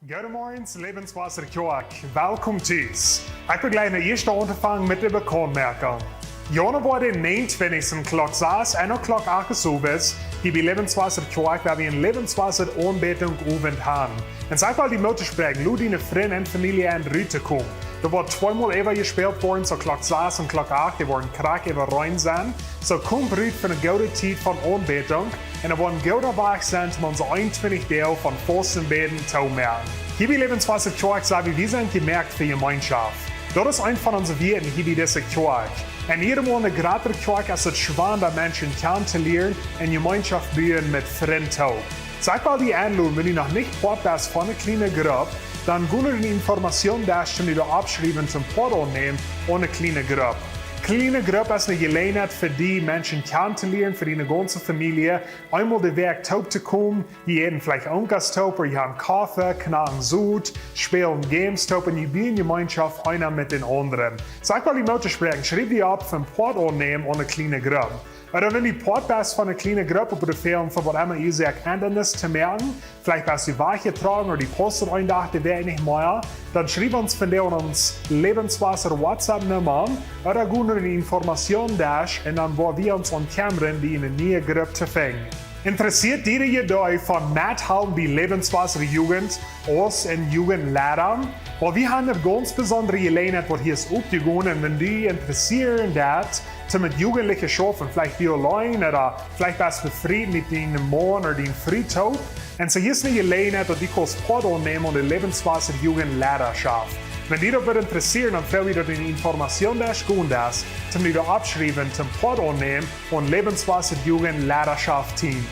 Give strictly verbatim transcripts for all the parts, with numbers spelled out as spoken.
Goodemorjes, Lebenswasser Kjoakj. Welkom tus. Ekj well jlikj no ieescht aunfangen met de Bekauntmoakjunk. Januoa dän näajenuntwintichsten, Klock sas, un Klock acht es owes, hia bie Lebenswasser Kjoakj, wua wie een Lebenswasser Aunbädunk Owent haben. Un saj mol dee Moot to spräakjen, lod diene Frind un Famielje en rut to komen. Doa woat tweemol äwa jespält woaren, soo Klock sas un Klock acht, dee woaren krakjt äwa rein sennen. Soo kom rut fa eene goode Tiet von Aunbädunk. Un et woat een gooda Wajch sennen, om onse eenuntwintich Doag von Fausten un Bäden to moaken. Hia bie Lebenswasser Kjoakj saj wie, wie sent jemoakt fa Jemeenschoft. Daut es eent von onse Wieed hia bie dise Kjoakj. Un hia en de Grata Kjoakj es et schwoa, Menschen kjanen to lieren un Jemeenschoft buen met Frind toop. Saj mol dee enloden, wan du noch nich Poat best von eene kjliene Grupp, dan go no dän Informationsdesk, om die doa oppschriewen, toom Poat aunnämen aun eene kjliene Grupp. Kjliene Grupp es eene Jeläajenheit fa die Menschen kjanen to lieren, fa diene gaunze Famielje, eemol de Wäakj toop to komen, jie äten veleicht Onkas toop, ooda jie haben Koffe, knacken Sot, spälen Games toop un jie buen Jemeenschoft eena met dän aundren. Saj mol dee Moot to spräakjen, schriew die opp fa een Poat aunnämen aun eene kjliene Grupp. Ooda wan du Poat best von eene kjliene Grupp, oba du feelst fa waut emma Uasoak Endanis to moaken, veleicht best du wajchjetrocken ooda dee paust eenen Dach de Wäakj nich mea, dan schriew ons vondoag aun onse Lebenswasser WhatsApp-Numma ooda go no dän Informationsdesk un dan woa wie ons doarom kjemren, die en eene niee Grupp to finjen. Interessieet die de Idee von methalpen bie Lebenswasser Jugend aus een Jugendleiter? Well, wie haben eene gaunz besondre Jeläajenheit, waut hia es opjegonen, un wan die interessieet daut, toom met Jugendliche schaufen, veleicht du auleen ooda veleicht best du befriet met dienen Maun ooda diene Fru toop. Un soo hia es eene Jeläajenheit, daut du kaust Poat aunnämen aun de Lebenswasser Jugendleiterschaft. Wan die daut wudd interessieet, dan froag wie daut en dän Informationsdesk, toom die doa oppschriewen, toom Poat aunnämen aun Lebenswasser Jugendleiterschaft Team.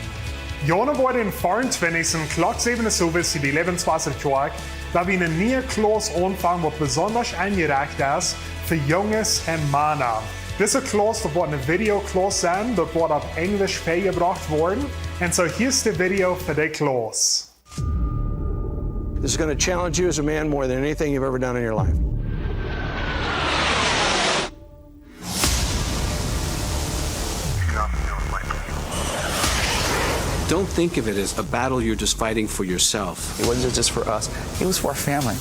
Januoa dän veeauntwintichsten, Klock säwen es owes, hia bie Lebenswasser Kjoakj, woa wie eene niee Class aunfangen, waut besonda aunjerecht es fa Junges un Mana. Dise Class, daut woat eene Video-Class sennen, daut woat opp Enjlisch väajebrocht woaren. Un soo hia es de Video fa de Class. This is gonna challenge you as a man more than anything you've ever done in your life. Don't think of it as a battle you're just fighting for yourself. It wasn't just for us, it was for our family.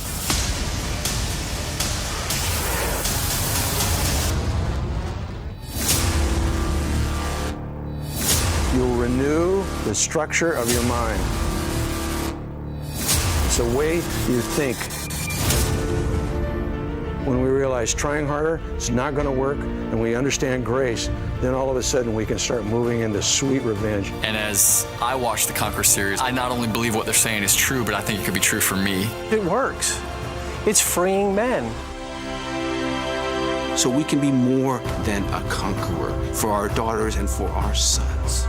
You'll renew the structure of your mind. It's the way you think. When we realize trying harder is not gonna work and we understand grace, then all of a sudden we can start moving into sweet revenge. And as I watch the Conqueror series, I not only believe what they're saying is true, but I think it could be true for me. It works. It's freeing men. So we can be more than a conqueror for our daughters and for our sons.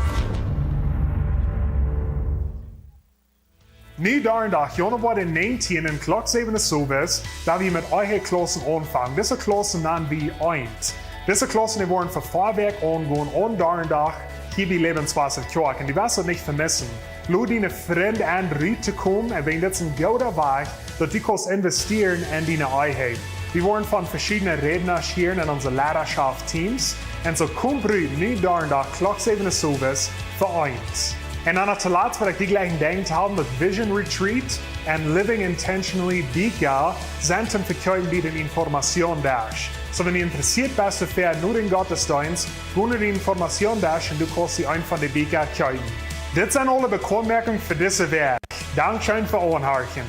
Nu Donnadach, Januoa dän näajentieenden, Klock säwen es owes, woa wie met Eheclasses aunfangen. Dise Class nanen wie eent. Dise Class, dee woaren fa fief Wäakj aungonen, aun Donnadach, hia bie Lebenswasser Kjoakj. Un du woascht daut nich vemissen. Lod diene Frind en rut to komen, un wäajen dit es een gooda Wajch, daut du kaust investieren en diene Ehe. Wie woaren von veschiedne Rädna hieren en onse Leiterschaft Teams. Un soo kom rut, nu Donnadach, Klock säwen es owes, fa eent. Un dan noch toolatst, waut ekj die jlikj denkj to haben, daut Vision Retreat un Living Intentionally Bieekja sent toom vekjeepen bie dän Informationsdesk. Soo, wan du interessieet best, fa no dän Gottesdeenst, go no dän Informationsdesk un du kaust die eent von de Bieekja kjeepen. Dit sent aule Bekauntmoakjungen fa dise Wäakj. Dankscheen fa aunhorchen.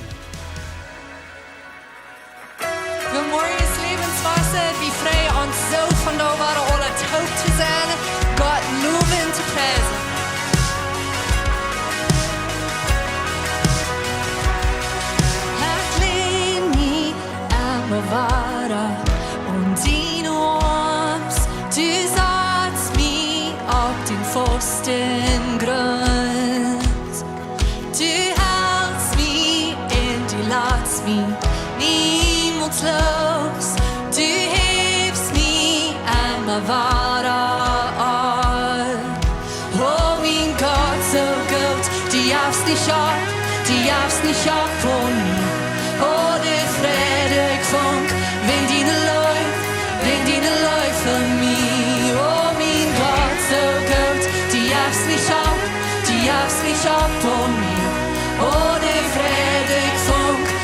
Goodemorjes, Lebenswasser. Wie freien ons soo, vondoag wada aula toop to sennen, Gott lowen un to priesen. Ekj läd mie emma wada aun diene Oarms, du satst mie opp dän fasten Grunt. Du helst mie un du latst mie niemols loos. Du hefst mie emma wada opp. O mien Gott, soo goot, du jefst nich opp, du jefst nich opp von mie. O, dee fräd ekj funk, wäajen diene Leew, wäajen diene Leew fa mie. O mien Gott, soo goot, du jefst nich opp, du jefst nich opp von mie. O, dee fräd ekj funk,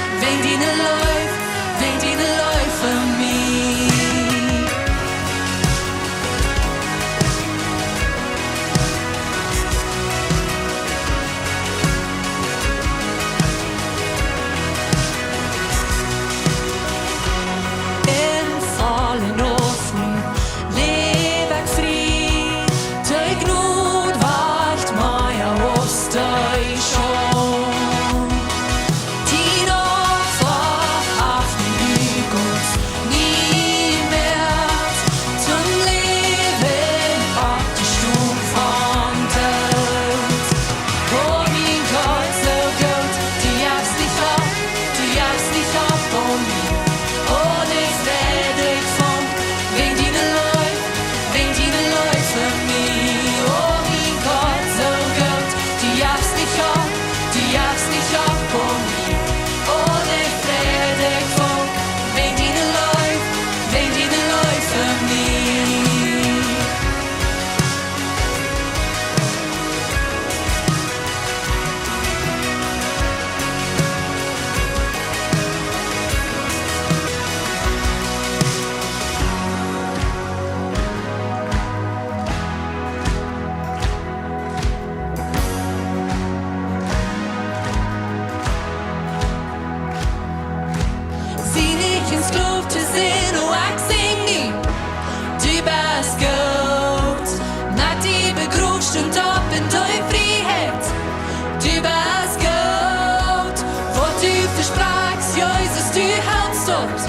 Sprakjst, Jesus, du halpst daut.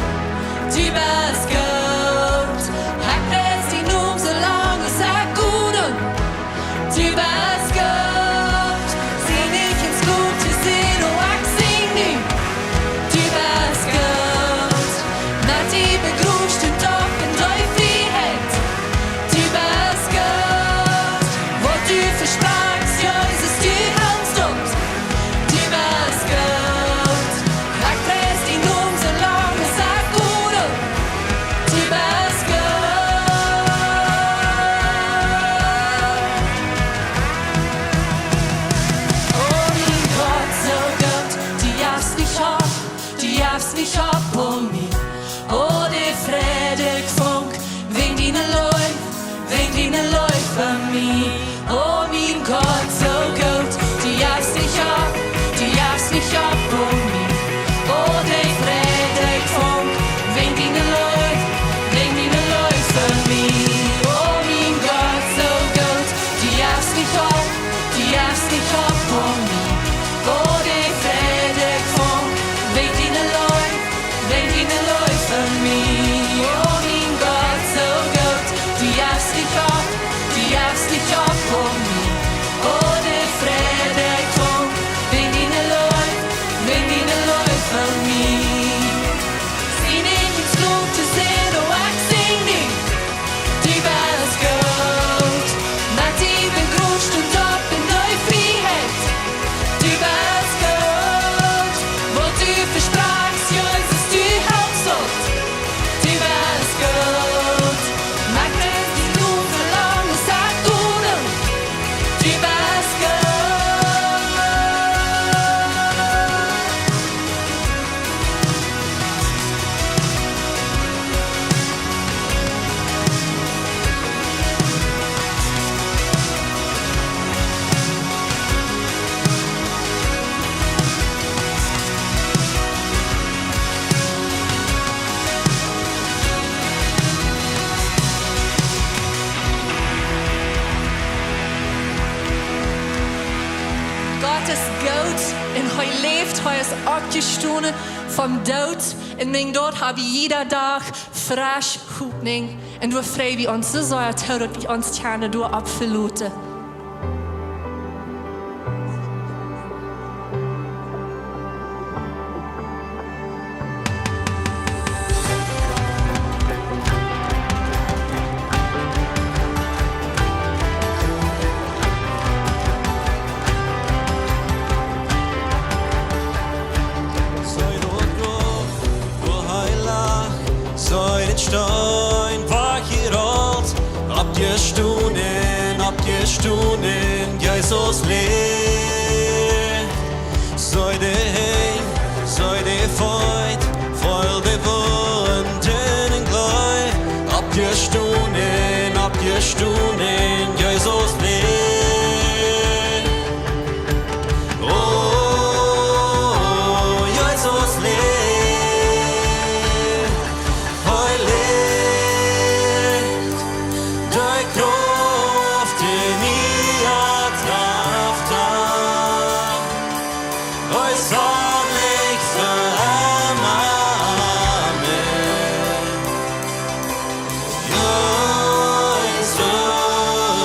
Du best goot. Ekj pries dienen Nomen soo lang aus ekj kaun. Du best goot. Sie nich en Sklow to sennen, oh, ekj sinj nu. Du best goot. Met die begroost un doch en dee Frieheit. Du best goot. Waut du vesprakjst, Jesus, du halpst daut. Du best goot. Ekj pries dienen Nomen soo lang aus ekj kaun. Du best goot. Oh, mien Gott, soo goot, du jefst nich opp, du jefst nich opp aun mie. Oh, de Fräd, dee ekj funk, wäajen diene Leew, wäajen diene Leew fa mie. Oh, mien Gott, soo goot, du jefst nich opp, du jefst nich opp aun mie. Oh, de Fräd, dee ekj funk, wäajen diene Leew, wäajen diene Leew fa mie. Oh, mien Gott, soo goot, du jefst nich opp, du jefst nich opp aun mie. Oh, de Fräd, dee ekj funk, wäajen diene Leew, wäajen diene Leew fa mie. Oh, mien Gott, soo goot, du jefst nich opp, du jefst nich opp aun mie. Oh, de Fräd, dee ekj funk, wäajen diene Leew, wäajen diene Leew fa mie. Sie nich en Sklow to sennen, oh, ekj sinj nu. Du best goot. Met die begroost un doch en dee Frieheit. Du best goot. Waut du vesprakjst, Jesus, du halpst daut. Du best goot. Ekj pries dienen Nomen soo lang aus ekj kaun. Du best goot. Gott es goot un hee läft, hee es oppjestonen vom Doot. Un wäajen daut hab wie jieda Dach fresch Hopninj. Un doa frei wie ons soo sea too, daut wie ons kjennen doaropp veloten. See daut Graf, wua hee lach, see dän Steen wajchjerolt, oppjestonen, oppjestonen, Jesus läft. See de Henj, see de Feet, feel de Wunden un Gleew, oppjestonen, oppjestonen, Jesus läft. Oh, Jesus läft, hee läft, dee Krauft, dee mie Krauft jeft. Hee es saul fa emma. Amen.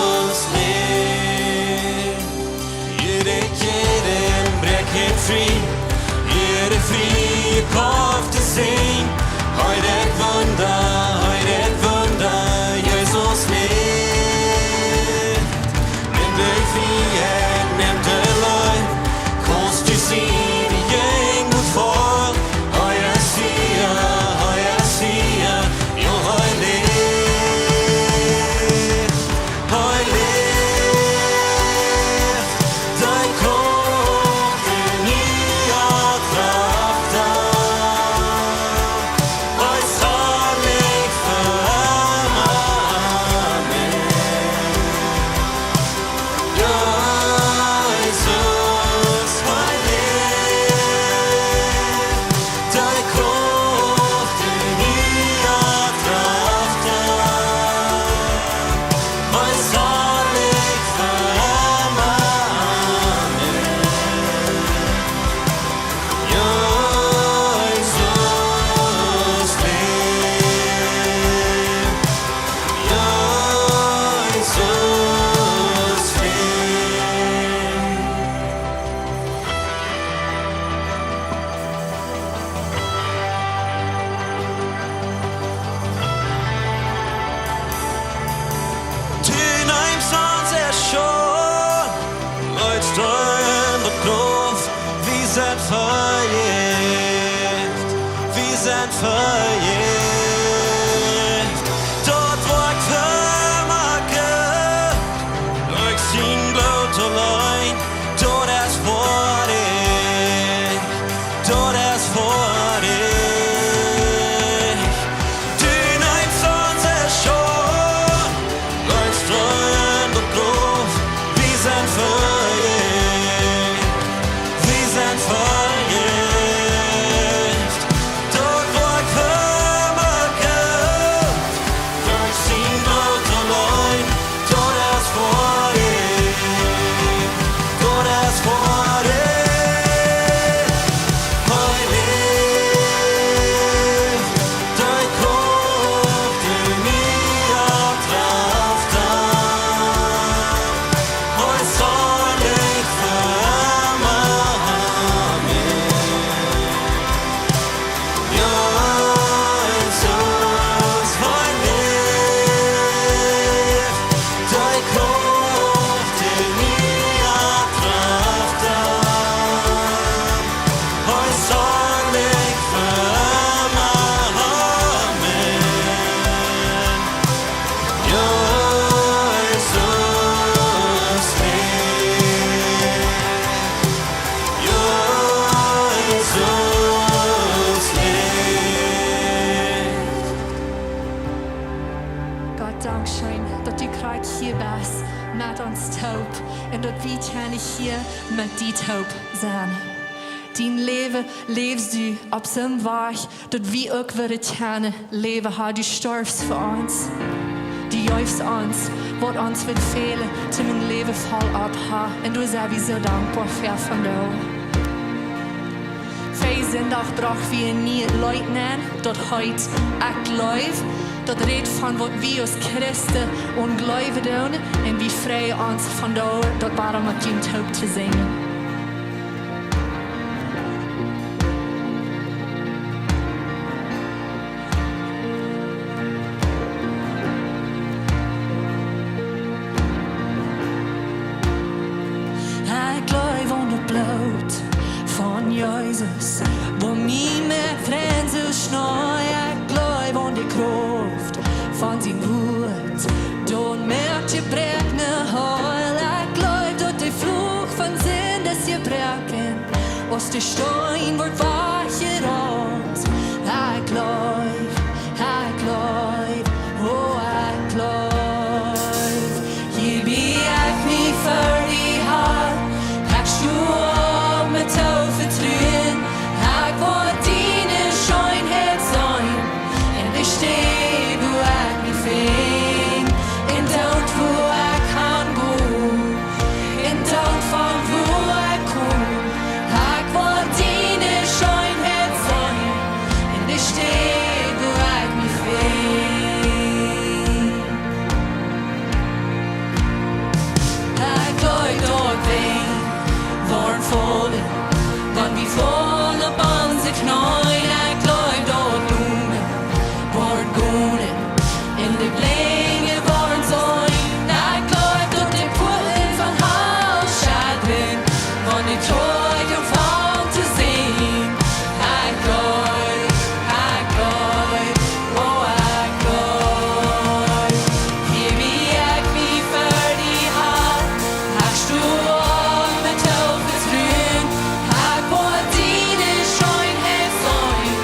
Jesus läft. Jiede Kjäd bräakjt frie, jiede Frie Kjäd to seenen. Hee deit Wunda, hee deit Wunda, Jesus läft. Nemt de Frieheit, nemt de Leew, kaust du seenen, dee Jäajent voll. Hee es hia, hee es hia, jo, hee läft, hee läft. Dee Krauft, dee mie Krauft jeft, hee es saul Vejäft, wie sent vejäft. Daut woat vemaket derch sien Bloot auleen. Daut es foadich, daut es foadich. Du neemst onse Schult, leefst trigj en de Gruft. Wie sent vejäft, wie sent vejäft. Daut woat vemaket derch sien Bloot auleen. Daut es foadich, daut es foadich. Hee läft, dee Krauft, dee mie traft, hee es foadich fa emma. Amen. Jesus, hee läft, dee Krauft, dee mie traft, hee es foadich fa emma. Amen. Jesus läft. Jesus läft. Gott, dankscheen, daut du krakjt hia best met ons toop un daut wie kjennen hia met die toop sennen. Dien Läwen läfst du opp soon Wajch, daut wie uk wudden kjennen läwen, Har. Du storfst fa ons. Du jeefst ons, waut ons wudd fälen, toom een Läwen voll opp, Har. Un doa sent wie soo dankboa fa vondoag. Väajen Sindach brocht wie een nieet Leet nenn, daut heet Ekj jleew. Daut rät von waut wie aus Christen aun jleewen doonen. Un wie freien ons vondoag, daut wada met junt toop to sinjen. Ekj jleew aun daut Bloot von Jesus, waut mie moakt rein soo aus Schnee. Ekj jleew aun de Krauft von sien Wuat, daut moakt Jebroakne heel. Ekj jleew, daut de Fluch von Sind es jebroaken, aus de Steen woat wajchjerollt. Ekj jleew, ekj jleew, o, ekj jleew. Hia bie ekj mie fa die, Har. Ekj stoh opp met too vetruen. Ekj woa diene Scheenheit seenen en de Städ, wua ekj mie befint, un doa, wua ekj han go, un doa, von wua ekj kom. Ekj woa diene Scheenheit seenen en de Städ, wua ekj mie befint. Ekj jleew, daut Wenj woaren faulen, wan wie faulen opp onse Kjneeen. Ekj jleew, daut Blumen woaren blonen un de Blinje woaren seenen. Ekj jleew, daut de Puaten von Hal schaddren, wan de Kjoakj aunfangt to sinjen. Ekj jleew, ekj jleew, o, ekj jleew. Hia bie ekj mie fa die, Har. Ekj stoh opp met too vetruen. Ekj woa diene Scheenheit seenen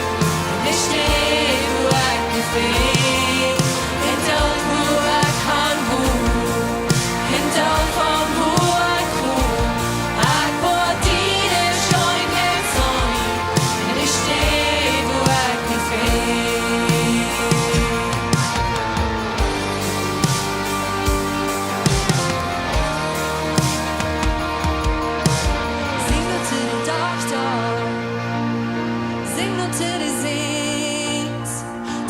en de Städ, wua ekj mie befint, un doa, wua ekj han go, un doa, von wua ekj kom. Ekj woa diene Scheenheit seenen en de Städ, wua ekj mie befint. Sinj daut to de Dach, sinj daut to de Sent,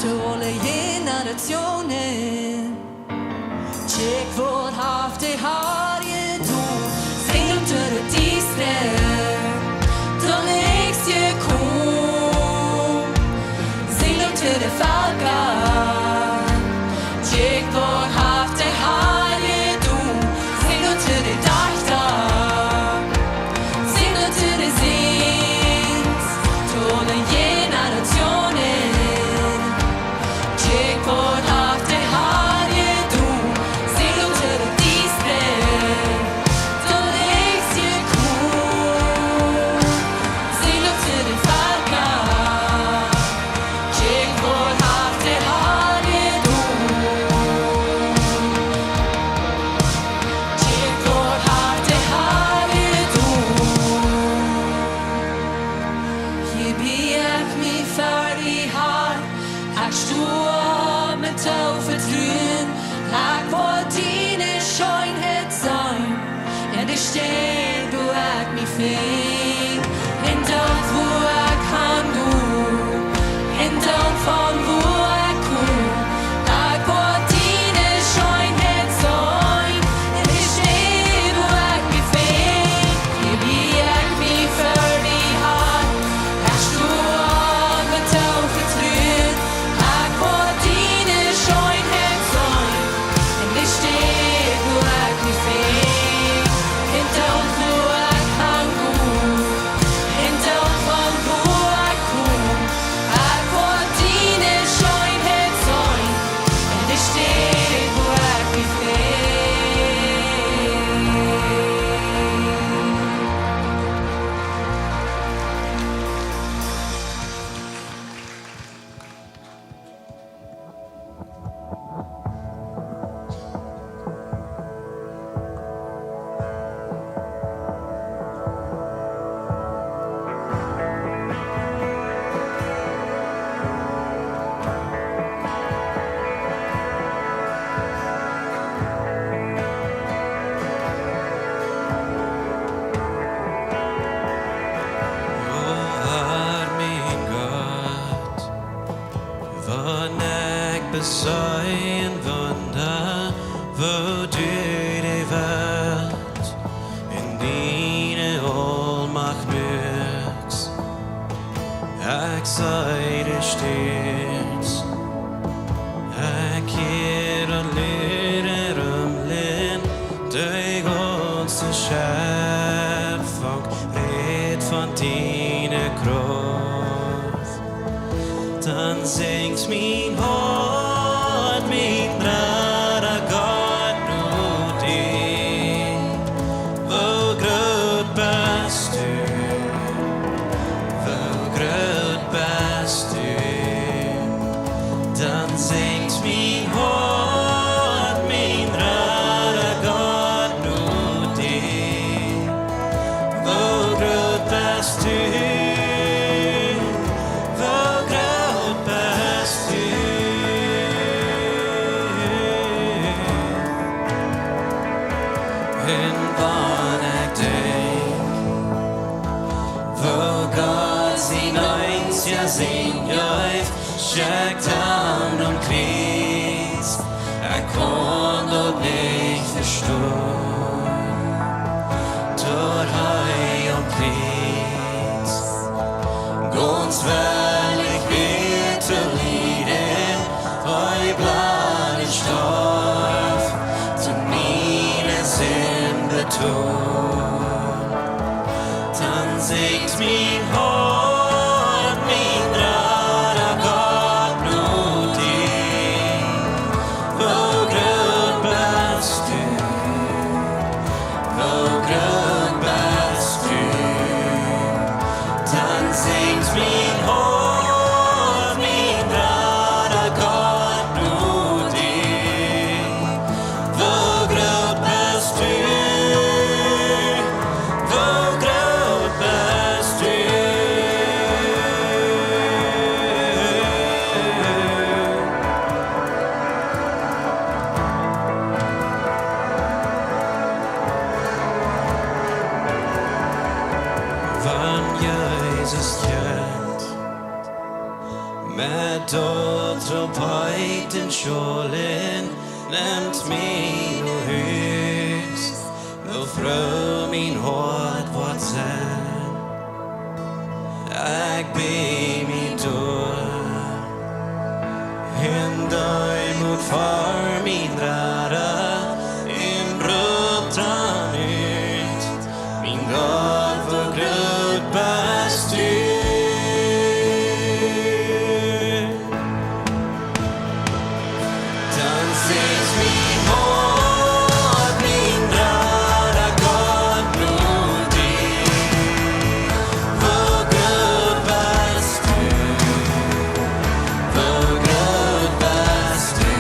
to aule Jenerationen. Kjikj, waut haft de Har jedonen? Sinj daut to de Diestasch, daut Licht es jekomen. Sinj daut to de Velkja, kjikj, waut haft de Har jedonen? Sinj daut to de Dach, sinj daut to de Sent. Ekj mie ver die han, ekj sto opp met to vetruen, ekj woa diene Scheenheit seenen, en de Städ wua ekj mie befint, en doa wua ekj han go, en doa von wua ekj kom, ekj woa diene Scheenheit seenen, en de Städ wua ekj mie befint. Wie ekj mie ver die han, ekj sto opp met to vetruen, ekj woa diene Scheenheit seenen, en de Städ wua ekj mie befint, en doa wua ekj han go, en doa von wua ekj kom, ekj woa diene Scheenheit seenen, en de Städ wua ekj mie befint. O Har, mien Gott, wan ekj beseenen woa, woo du de Welt en diene Aulmacht muakst, ekj see de Städ, ekj hia aul luden rom, de gaunze Schepfunk rät von diene Krauft. Dan sinjt mien Hoat, mien Rada Gott, no die. Woo groot best du, woo groot best du. Dan sinjt mien Hoat, mien Rada Gott, no die. Woo groot best du, woo groot best du. En wan ekj denkj, woo Gott sien eensja Sän jeef, schekjt am nom Kjriez, ekj kaun daut nich vestonen. Daut hee aum Kjriez gaunz wellich wia to lieden, hee bleef un storf, toom miene Sind betonen. Dan sinjt mien Hoat, mien Rada Gott, no die. Woo groot best du, woo groot best du. Dan sinjt mien Hoat, mien Rada Gott, no die. Woo groot best du, woo groot best du. Wan Jesus kjemt met daut Trompeet un Schaulen, nemt mie no Hus, woo froo mien Hoat woat sennen. Ekj bäd mie doa, en Deemoot ver mien Rada, un roop dan ut: Mien Gott, woo groot best du. Dan sinjt mien Hoat, mien Rada Gott, no die. Woo groot best du, woo groot best du.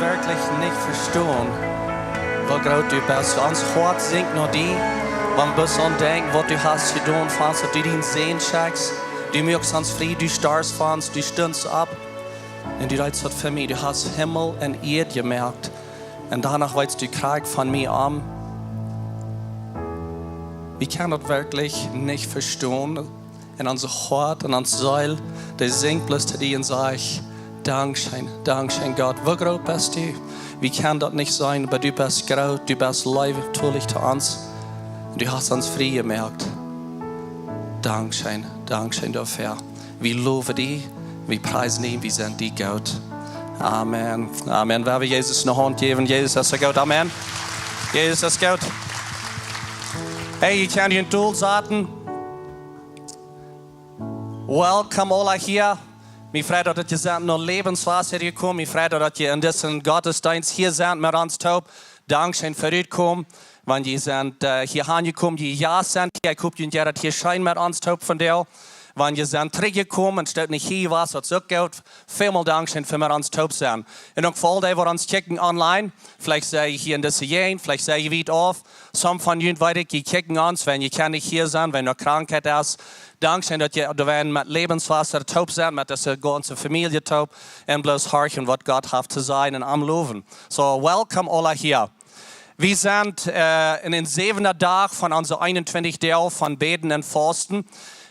werkjlich nich vestonen, woo groot du best. Ons Hoat sinjt no die, wan wie bloos aun denkjen, waut du hast jedonen, von daut du dienen Sän schekjst. Du muakst ons frie, du storfst fa ons, du stunst opp. Un du deedst daut fa mie. Du hast Himmel un Ieed jemoakt. Un doano weetst du krakjt von mie om. Wie kjennen daut werkjlich nich vestonen. Un ons Hoat un onse Seel, dee sinjt bloos to die un sajcht: Dankscheen, dankscheen, Gott. Woo groot best du? Wie kjennen daut nich seenen, oba du best groot, du best leeftolich to ons. Un du hast ons frie jemoakt. Dankscheen, dankscheen doafäa. Wie lowen die, wie priesen die, wie sent die goot. Amen. Amen. Woa wie Jesus ne Haunt jäwen? Jesus es soo goot. Amen. Jesus es goot. Hey, jie kjennen june Stool saten. Welcome, aula hia. Mie freit daut jie sent no Lebenswasser jekomen. Mie freit daut jie en disen Gottesdeenst hia sent met ons toop. Dankscheen fa rutkomen. Wan jie sent, äh, hia aunjekomen, jie Jast sent hia, ekj hop, jie jeit daut hia scheen met ons toop vondoag. Wan jie sent trigjjekomen un stoot nich hia, wia daut uk goot. Välmol dankscheen fa met ons toop sennen. Un uk fa aul dee, waut ons kjikjen online. Veleicht sie jie hia en dise Jäajent, veleicht sie jie wiet auf. Some von junt, weet ekj, jie kjikjen ons, wan jie kjennen nich hia sennen, wan noch Krankheit es. Dankscheen daut jie doa met Lebenswasser toop sent, met dise gaunze Famielje toop. Un bloos horchen, waut Gott haft to sajen un am lowen. So, welcome, aula hia. Wie sent, äh, en dän säwenden Dach von onse eenuntwintich Doag von Bäden un Fausten.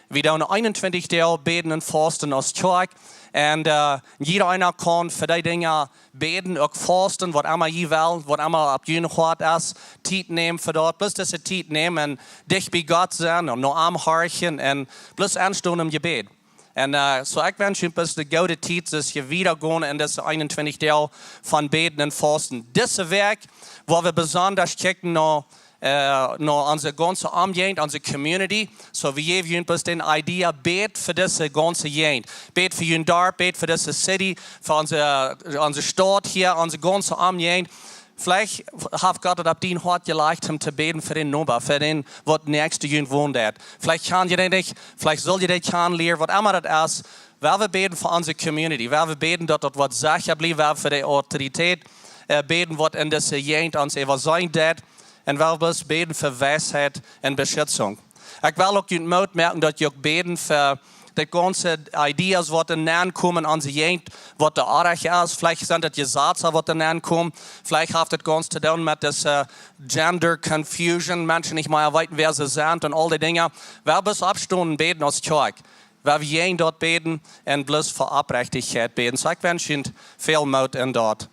Wie doonen eenuntwintich Doag bäden un fausten aus Kjoakj. Un, äh, jieda eena kaun fa dee Dinja bäden, uk fausten, waut emma jie wellen, waut emma opp jun Hoat es, Tiet nämen fa daut. Bloos dise Tiet nämen un dicht bie Gott sennen un no am horchen un bloos aunstonen em Jebäd. Un, äh, so ekj wensch junt bloos ne goode Tiet, soo aus jie wieda gonen en dise eenuntwintich Doag von Bäden un Fausten. Dise Wäakj, wua wie besonda kjikjen no, äh, no onse gaunze Omjäajent, onse Community. So, wie jäwen junt bloos dän Idea, bät fa dise gaunze Jäajent. Bät fa jun Darp, bät fa dise City, fa onse, onse Staut hia, onse gaunze Omjäajent. Veleicht haft Gott daut opp dien Hoat jelajcht, om to bäden fa dän Noba, fa dän, waut näakjst to junt wonen deit. Veleicht kjan jie dän nich, veleicht sull jie dän kjanen lieren, waut emma daut es. Woa wie bäden fa onse Community, woa wie bäden, daut daut woat secha bliewen, woa wie fa de Autoritäten, äh, bäden, waut en dise Jäajent ons äwaseenen deit. Un woa wie bloos bäden fa Weisheit un Beschitzunk. Ekj well uk junt Moot moaken, daut jie uk bäden fa de gaunze Ideas, waut doa nenn komen aun onse Jäajent, waut doa oajch es. Veleicht sent daut Jesazen, waut doa nenn komen. Veleicht haft daut gaunz to doonen met dise, äh, gender confusion, Menschen nich mea weeten, wäa see sent un aul dee Dinja. Woa wie bloos oppstonen, bäden aus Kjoakj. Woa wie jäajen daut bäden un bloos fa Oprechtichkjeit bäden. So, ekj wensch junt väl Moot en daut.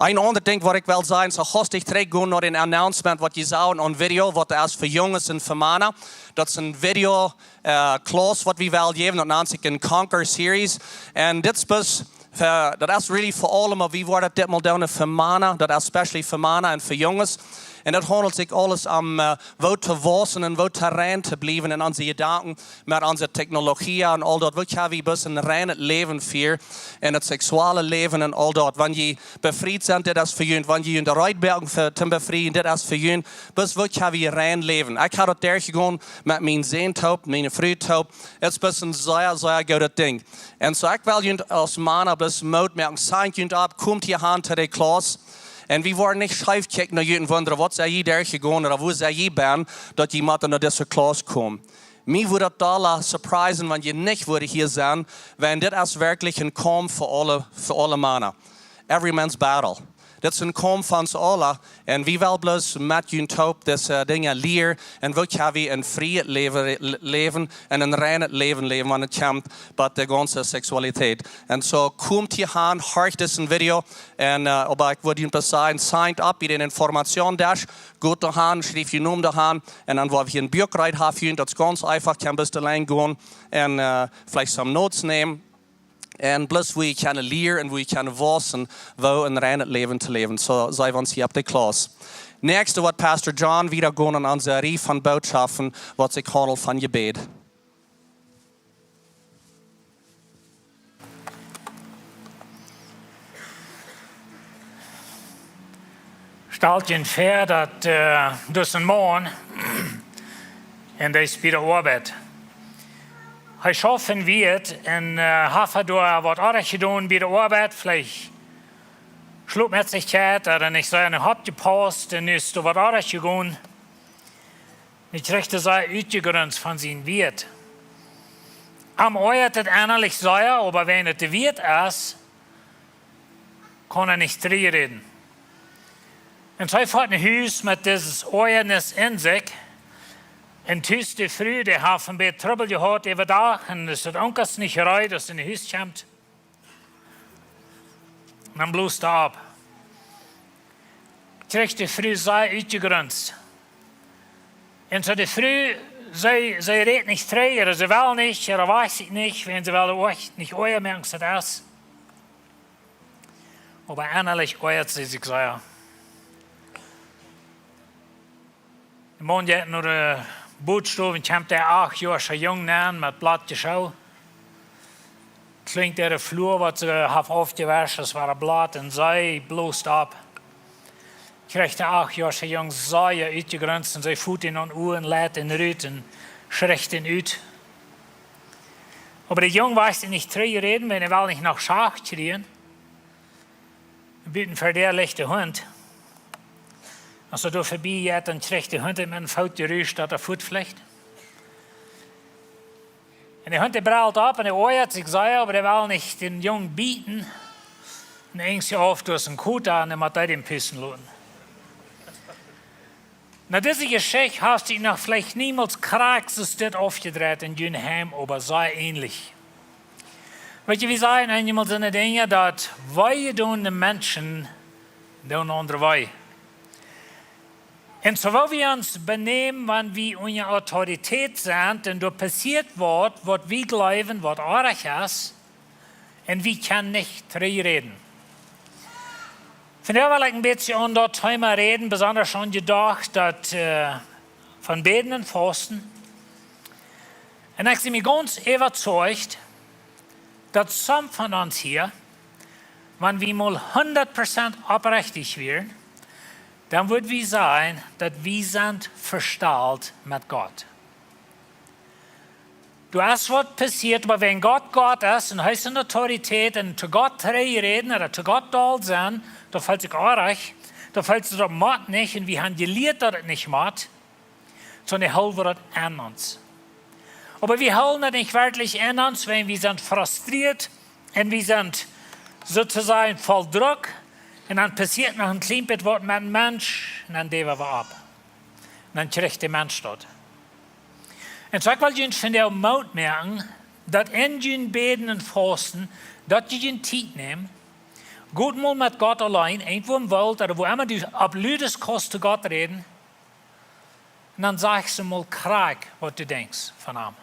Een aundret Dinkj, waut ekj well sajen, es, soo hastich trigjgonen no dän Announcement, waut jie sagen aun Video, waut es fa Junges un fa Mana. Daut es een Video, äh, Class, waut wie wellen jäwen, daut nant sikj een Conquer Series. Un dit es bloos, äh, daut es really fa aule, oba wie woaren dit ditmol doonen fa Mana, daut es especially fa Mana un fa Junges. Un daut haundelt sikj aules om, äh, woo to wausen un woo to rein to bliewen en onse Jedanken, met onse Technologie un aul daut. Woo kjenn wie bloos een reinet Läwen fieren en daut seksuelle Läwen un aul daut. Wan jie befriet sent, dit es fa junt. Wan jie en de Reed moaken fa, to befrieen, dit es fa junt. Bloos woo kjenn wie rein läwen. Ekj hab daut derchjegonen met mienen Sän toop, miene Fru toop. Daut es bloos een sea, sea goodet Dinkj. Un so ekj well junt aus Mana bloos Moot moaken, signt junt opp, komt hia han to de Class. Un wie woaren nich scheef kjikjen no junt un wundren, waut sie jie derchjegonen ooda woo sie jie bent, daut jie motten no dise Class komen. Mie wudd daut dolla surprisen, wan jie nich wudden hia sennen, wiels dit es werkjlich een Kaumf fa aule, fa aule Mana. Every man's battle. Dit es een Kaumf fa ons aule. Un wie wellen bloos met junt toop dise Dinja lieren. Un woo kjenn wie een frieet Läwen, Läwen un een reinet Läwen läwen, wan et kjemt bie de gaunze Seksualität. Un so komt hia han, horcht disen Video. Un, äh, oba ekj wudd junt bloos sajen, signt opp bie dän Informationsdesk. Got doa han, schrieft jun Nomen doa han. Un dan woa wie een Buak rut han fa junt, daut es gaunz eefach, kjenn bloos doa lang gonen un, äh, veleicht some notes nämen. Un bloos woo jie kjennen lieren un woo jie kjennen wausen, woo een reinet Läwen to läwen. So, see wie ons hia opp de Class. Näakjste woat Pastor John wieda gonen aun onse Rieej von Bootschoften, waut sikj haundelt von Jebäd. Stalt junt väa, daut, äh, daut es een Maun, un dee es bie de Oabeit. Hee schauft en Wieet un, äh, haft hee doa waut oajch jedonen bie de Oabeit, veleicht Kloapmetsichkjeit, daut hee nich sea oppjepaust un nu es doa waut aundasch jegonen. Nu kjricht hee sea utjegrunzt von sien Wieet. Am oajat et ennalich sea, oba wan et de Wieet es, kaun hee nich trigj räden. Un soo foat no Hus met dit Oajanis en sikj. Un tus de Fru, dee haft een bät Trubbel jehaut äwadach, un es daut Onkel nich reed, aus see no Hus kjemt. Un dan bloos hee opp. Kjricht de Fru sea utjegrunzt. Un soo de Fru, see, see rät nich trigj, ooda see well nich, ooda wajcht sikj nich, wan see well uk nich oaja moaken, soo daut. Oba ennalich oajat see sikj sea. De Maun jeit no de Bodstow un kjemt de achtjoascha Jung nenn met blattje Schoo. Kjlinjt äare Flua, waut see haft aufjewascht, daut wia blatt, un see bloos opp. Kjricht de achtjoascha Jung sea utjegrunzt un see foat am aun de Uaren, leit am rut un schricht am ut. Oba de Jung wajcht sikj nich trigj räden, wan hee well nich noch Schacht kjrieen. Buten ver de Däa licht de Hunt. Aus hee doa verbie jeit, dan kjricht de Hunt am aum Foot jeruscht, daut hee foatflicht. Un de Hunt, dee brelt opp un hee oajat sikj sea, oba hee well nich dän Jung bieten. Un enjst auf, doa es een Kota un hee mott dee dän pusten loten. Nu, dise Jeschicht haft sikj noch veleicht niemols krakjt soo aus dit aufjedreit en jun Heim, oba sea änlich. Weet jie, wie sajen eenmol soone Dinja, daut wee doonen de Menschen doonen aundre wee. Un soo woo wie ons benämen, wan wie unja Autoritäet sent, un doa passieet waut, waut wie jleewen, waut oajch es, un wie kjennen nich trigj räden. Vondoag well ekj een bät aun daut Thema räden, besonda aun jedocht daut, äh, von bäden un fausten. Un ekj sie mie gaunz äwazeicht, daut some von ons hia, wan wie mol hundat Prozent oprechtich wieren, dan wudd wie sajen, daut wie sent vestalt met Gott. Doa es waut passieet, oba wan Gott Gott es un hee es ne Autoritäet un to Gott trigj räden ooda to Gott doll sennen, daut felt sikj oajch, daut felt sikj daut mott nich un wie haben jelieet daut et nich mott, sonda hoolen wie daut aun ons. Oba wie hoolen daut nich werkjlich aun ons, wan wie sent frustrieet un wie sent soo to sajen voll Druck un dan passieet noch een kjlien bät waut met een Mensch un dan jäwen wie opp. Un dan kjricht de Mensch daut. Un soo ekj well junt vondoag Moot moaken, daut en jun bäden un fausten, daut jie june Tiet nämen, goot mol met Gott auleen, irjentwua em Woolt ooda wua emma du opp ludes kaust to Gott räden, un dan sajchst du mol krakjt waut du denkjst von am.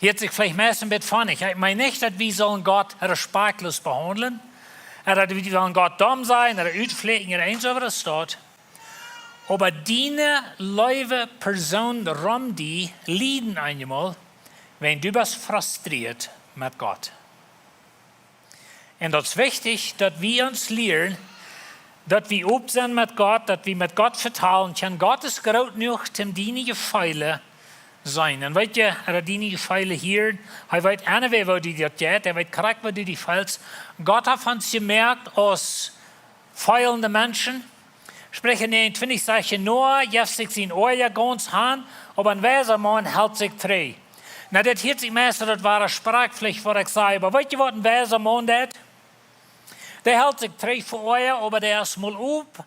Hieet sikj veleicht meist een bät fonnich. Ekj meen nich, daut wie sellen Gott respektlos behaundlen, ooda daut wie sellen Gott domm sajen, ooda utflieekjen, ooda eent soo waut doa steit. Oba diene leewe Persoonen rom die lieden eenmol, wan du best frustrieet met Gott. Un daut es wichtich, daut wie ons lieren, daut wie op sent met Gott, daut wie met Gott vetalen kjennen. Gott es groot jenuach, om diene Jefeele seenen. Un weet jie, ea diene Jefeele hieren, hee weet anyway, woo die daut jeit, hee weet krakjt, woo du die feelst. Gott haft ons jemoakt aus feelende Menschen. Spricha näajen twintich sajcht, Noah jeef sikj sien Oaja gaunz han, oba een weisa Maun helt sikj trigj. Nu, dit hieet sikj meist, daut wia eene Sproak veleicht, waut ekj saj, oba weet jie, waut een weisa Maun deit? Dee helt sikj trigj fa Oaja, oba dee es mol op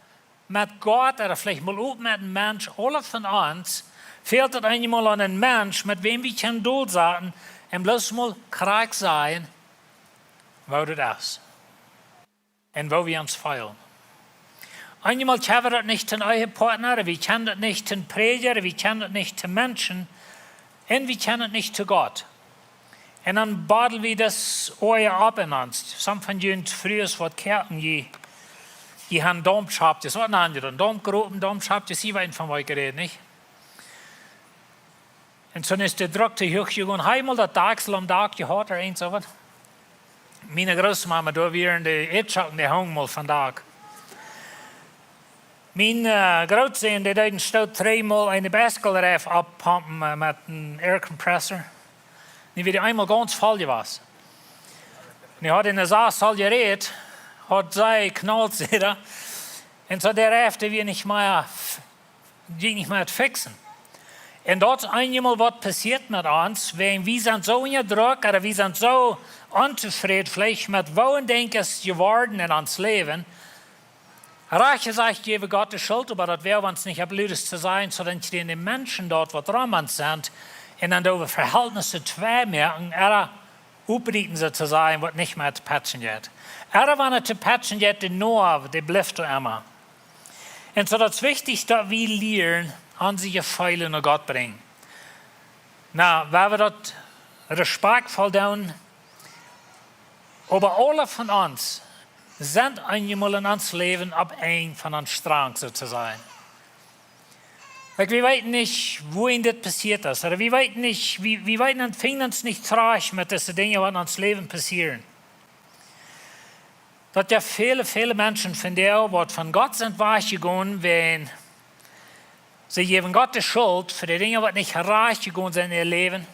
met Gott, ooda veleicht mol op met een Mensch, aule von ons, fält daut eenmol aun een Mensch, met wäm wie kjennen dolsaten, un bloos mol krakjt sajen, woo daut es. Un woo wie ons feelen. Eenmol kjenn wie daut nich tom Ehepartner, wie kjennen daut nich tom Prädja, wie kjennen daut nich tom Menschen, un wie kjennen daut nich to Gott. Un dan bodel wie daut Oaja opp en ons. Some von junt Frues waut kjäakjen, jie, jie haben Daumschopjes, waut nanen jie dan? Daumgropen, Daumschopjes, jie weeten von waut ekj räd, nich? Un soo es de Druck too huach jegonen. Hab jie mol daut Dakjsel aum Dak jehaut, ooda eent soo waut? Miene Grootmama, doa wieren de Eadschocken, dee hungen mol vom Dak. Mien, äh, Grootsän, dee deed een Stoot dreemol een Bicycle-Reif oppompen, äh, met een Air Compressor. Nu wia dee eemol gaunz voll jewast. Nu haud hee ne Saus aul jerät. Haud see knault, säd hee. Un soo, de Reifen wia nich mea, jinkj nich mea to fixen. Un daut es eenjemol waut passieet met ons, wan wie sent soo unja Druck, ooda wie sent soo ontofräd veleicht met woo een Dinkj es jeworden en ons Läwen. Rajcht jesajcht, jäw wie Gott de Schult, oba daut woa wie ons nich opp ludes to sajen, soo dan kjrieen de Menschen daut, waut rom ons sent, un dan doo wie Verhältnisse twei moaken, ooda oprieten, soo to sajen, waut nich mea to patchen jeit. Ooda wan et to patchen jeit, de Noaw, dee blift doa emma. Un soo, daut es wichtich, daut wie lieren, onse Jefeele no Gott brinjen. Na, wan wie daut respakjtvoll doonen, oba aule von ons sent eenjemol en ons Läwen opp een von ons Strank, soo to sajen. Like, wie weeten nich, woo dit passieet es. Ooda wie weeten nich, wie, wie weeten un finjen ons nich trajcht met dise Dinja, waut en ons Läwen passieren. Daut jeft väle, väle Menschen vondoag, waut von Gott sent wajchjegonen, wan see jäwen Gott de Schult fa de Dinja, waut nich rajcht jegonen sent en äa Läwen.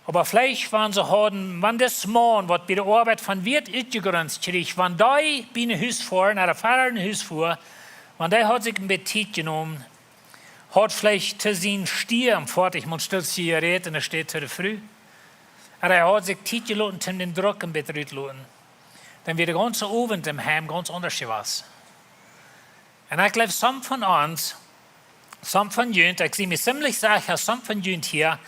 Oba veleicht, wan see hauden, wan dis Maun, waut bie de Oabeit von Wieet utjegrunzt kjrieech, wan dee bie een Hus fua, no de Fäaren Hus fua, wan dee haud sikj een bät Tiet jenomen, haud veleicht to sien Stia em Foatich mol stootje jerät un hee steit to de Fru. Ooda hee haud sikj Tiet jeloten, om dän Druck een bät rut to loten. Dan wia de gaunze Owent em Heim gaunz aundasch jewast. Un ekj jleew, some von ons, some von junt, ekj sie mie ziemlich secha, some von junt hia,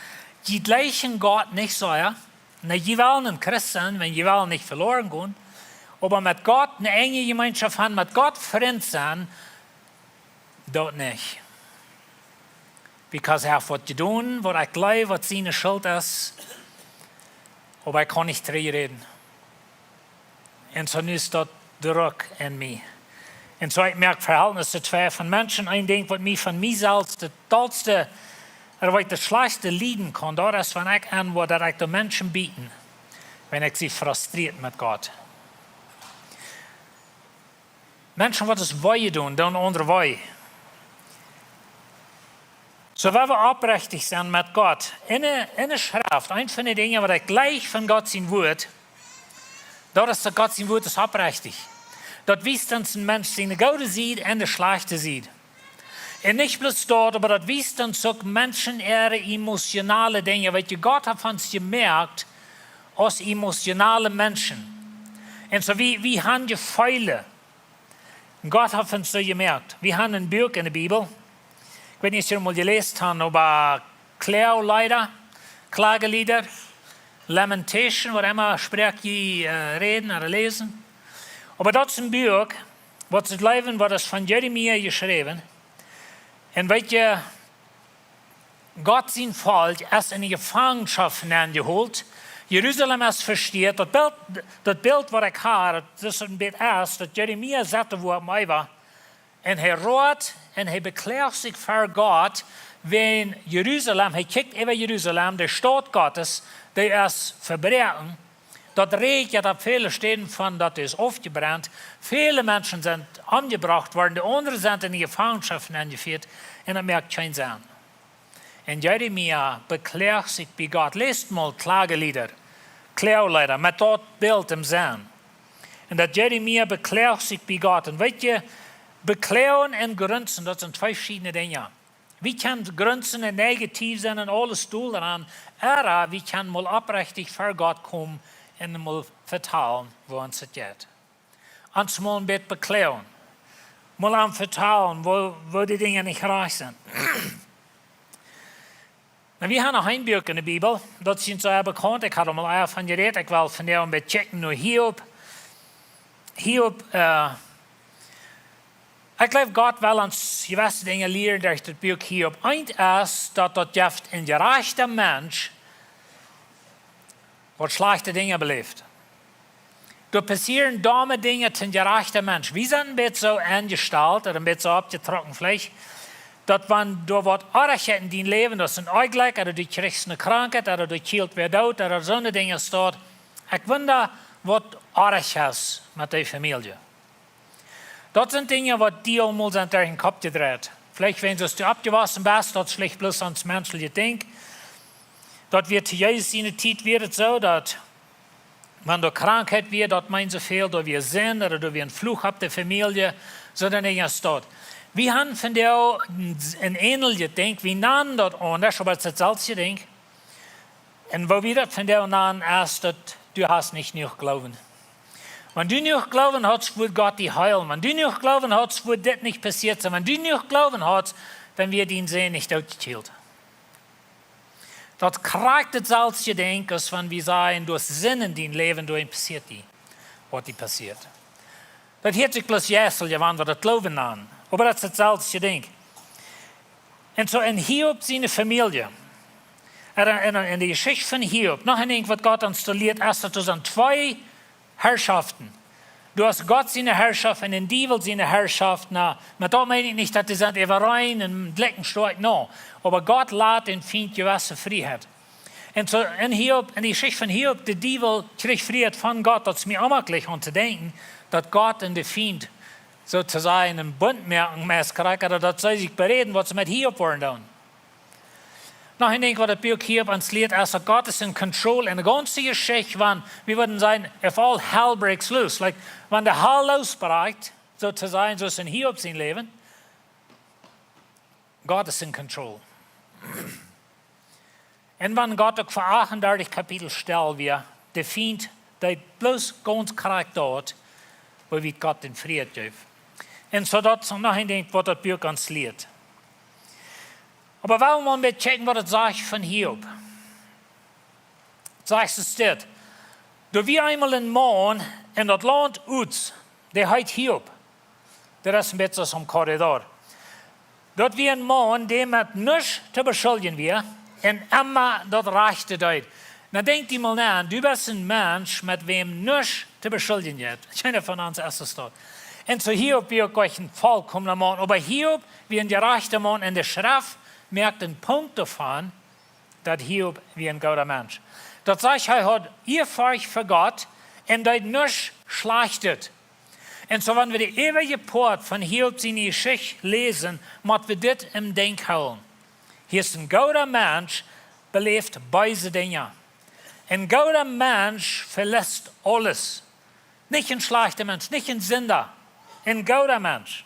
jie jleichen Gott nich soo, jo? Na, jie wellen een Christ sennen, wan jie wellen nich veloren gonen. Oba met Gott eene enje Jemeenschoft haben, met Gott Frint sennen, daut nich. Because hee haft waut jedonen, waut ekj jleew, waut siene Schult es. Oba ekj kaun nich trigjräden. Un soo nu es daut Druck en mie. Un soo, ekj moak Verhältnisse twei von Menschen. Een Dinkj, waut mie von mie selfst daut dollste, ooda waut ekj daut schlajchtste lieden kaun, daut es, wan ekj aunwoa, daut ekj de Menschen bieten, wan ekj sie frustrieet met Gott. Menschen, waut es wee jedonen, doonen aundre wee. Soo, wan wie oprechtich sent met Gott, en de, en de Schreft, eent von de Dinja, waut ekj jleich von Gott sien Wuat, daut es, daut Gott sien Wuat es oprechtich. Daut wiest ons een Mensch siene goode Sied un de schlajchte Sied. Un nich bloos daut, oba daut wiest ons uk Menschen äare emotionale Dinja. Weetst, Gott haft ons jemoakt aus emotionale Menschen. Un soo, wie, wie haben Jefeele. Gott haft ons soo jemoakt. Wie haben een Buak en de Bibel. Ekj weet nich, aus jie daut mol jeläst haben, oba Klagelieder, Klagelieder, Lamentation, waut emma Sproak jie, äh, räden ooda läsen. Oba daut es een Buak, waut see jleewen, waut es von Jeremia jeschräwen. Un weetst, Gott sien Volkj es en de Jefangenschoft nenjeholt. Jerusalem es vesteat. Daut Bilt, daut Bilt, waut ekj hab, daut es een bät es, daut Jeremia sat doa, wua hee wia. Un hee roat un hee bekloagt sikj ver Gott, wäajen Jerusalem, hee kjikjt äwa Jerusalem, de Staut Gottes, dee es vebroaken. Daut Rikj, daut haft väle Städen von, daut es aufjebrent. Väle Menschen sent omjebrocht worden, de aundre sent en de Jefangenschoft nenjefieet, un daut moakt kjeen Senn. Un Jeremia bekloagt sikj bie Gott. Läst mol Klagelieder, Klagelieder, met daut Bilt em Senn. Un daut Jeremia bekloagt sikj bie Gott. Un weetst, bekloagen un grunzen, daut sent twee veschiedne Dinja. Wie kjennen grunzen un negativ sennen un aules dol doaraun, ooda wie kjennen mol oprechtich ver Gott komen un mol vetalen, woo ons et jeit. Ons mol een bät bekloagen. Mol am vetalen, woo, woo de Dinja nich rajcht sent. Na, wie haben noch een Buak en de Bibel, daut es soo sea bekaunt, ekj hab aul mol doavon jerät, ekj well vondoag een bät kjikjen no Hiob. Hiob, äh, ekj jleew, Gott well ons jewesse Dinja lieren derch daut Buak Hiob. Eent es, daut daut jeft een jerajchta Mensch, waut schlajchte Dinja beläft. Doa passieren domme Dinja to een jerajchta Mensch. Wie sent een bät soo enjestalt, ooda een bät soo oppjetrocken veleicht, daut wan doa waut oajch jeit en dien Läwen, daut es een Onjlekj, ooda du kjrichst eene Krankheit, ooda doa kjielt wäa doot, ooda soone Dinja, daut, ekj wunda, waut oajch es met de Famielje. Daut sent Dinja, waut die aul mol sent derch dän Kopp jedreit. Veleicht, wan du soo oppjewossen best, daut es veleicht bloos ons menschlichet Dinkj. Daut wia to Jesus siene Tiet wia et soo, daut Wan doa Krankheit wia, daut meent soo väl, doa wia Sind, ooda doa wia een Fluch opp de Famielje, soo dan es daut. Wie haben vondoag een, een äneljet Dinkj, wie nanen daut aundasch, oba daut es daut selwje Dinkj. Un woo wie daut vondoag nanen es daut, du hast nich jenuach Gloowen. Wan du jenuach Gloowen haudst, wudd Gott die heelen. Wan du jenuach Gloowen haudst, wudd dit nich passieet sennen. Wan du jenuach Gloowen haudst, dan wia dien Sän nich dootjekjielt. Daut krakjt daut selwje Dinkj aus wan wie sajen, du hast Sind en dien Läwen, doa passieet die, waut die passieet. Daut hieet sikj bloos jeistelje, wan wie daut Gloowen nanen. Oba daut es daut selwje Dinkj. Un soo en Hiob siene Famielje, en, en, en de Jeschicht von Hiob, noch een Dinkj waut Gott ons doa lieet, es daut doa sent twee Herrschaften. Du hast Gott siene Herrschaft un dän Diewel siene Herrschaft. Na, met daut meen ekj nich daut dee sent äwareen un jlikj stoakj, nä. Oba Gott lat dän Fient jewesse Frieheit. Un soo en Hiob, en de Jeschicht von Hiob, de Diewel kjrieech Frieheit von Gott, daut es mie onmaklich aun to denkjen, daut Gott un de Fient soo to sajen een Bunt moaken, meist krakjt, ooda daut see sikj beräden, waut see met Hiob wellen doonen. Noch een Dinkj waut daut Buak Hiob ons lieet, es daut Gott es in control en de gaunze Jeschicht, wan, wie wudden sajen, if all hell breaks loose, like, wan de Hal loosbrakjt, soo to sajen, soo aus en Hiob sien Läwen, Gott es in control. Un wan Gott uk fa achtundartich Kapitel stell wia, de Fient deed bloos gaunz krakjt daut, woo wiet Gott dän Fräd jeef. Un soo daut es noch een Dinkj waut daut Buak ons lieet. Oba wie wellen mol een bät checken waut daut sajcht von Hiob. Daut sajcht soo dit: Doa wia eemol een Maun en daut Launt Uz, dee heet Hiob. Daut es een bät soo aus aum Korridor. Daut wia een Maun, dee met nuscht to beschuldjen wia un emma daut Rajchte deed. Nu denkj die mol no, du best een Mensch, met wäm nuscht to beschuldjen jeft. Kjeena von ons es daut. Un soo Hiob wia uk een volkomna Maun. Oba Hiob wia een jerajchta Maun un de Schreft moakt een Punkt doavon, daut Hiob wia een gooda Mensch. Daut sajcht, hee haud Ieafurcht fa Gott un deed nuscht Schlajchtet. Un soo, wan wie de äwaje Poat von Hiob siene Jeschicht läsen, mott wie dit em Denkj hoolen. Hia es een gooda Mensch, beläft beese Dinja. Een gooda Mensch veletst aules. Nich een schlajchta Mensch, nich een Sinda. Een gooda Mensch.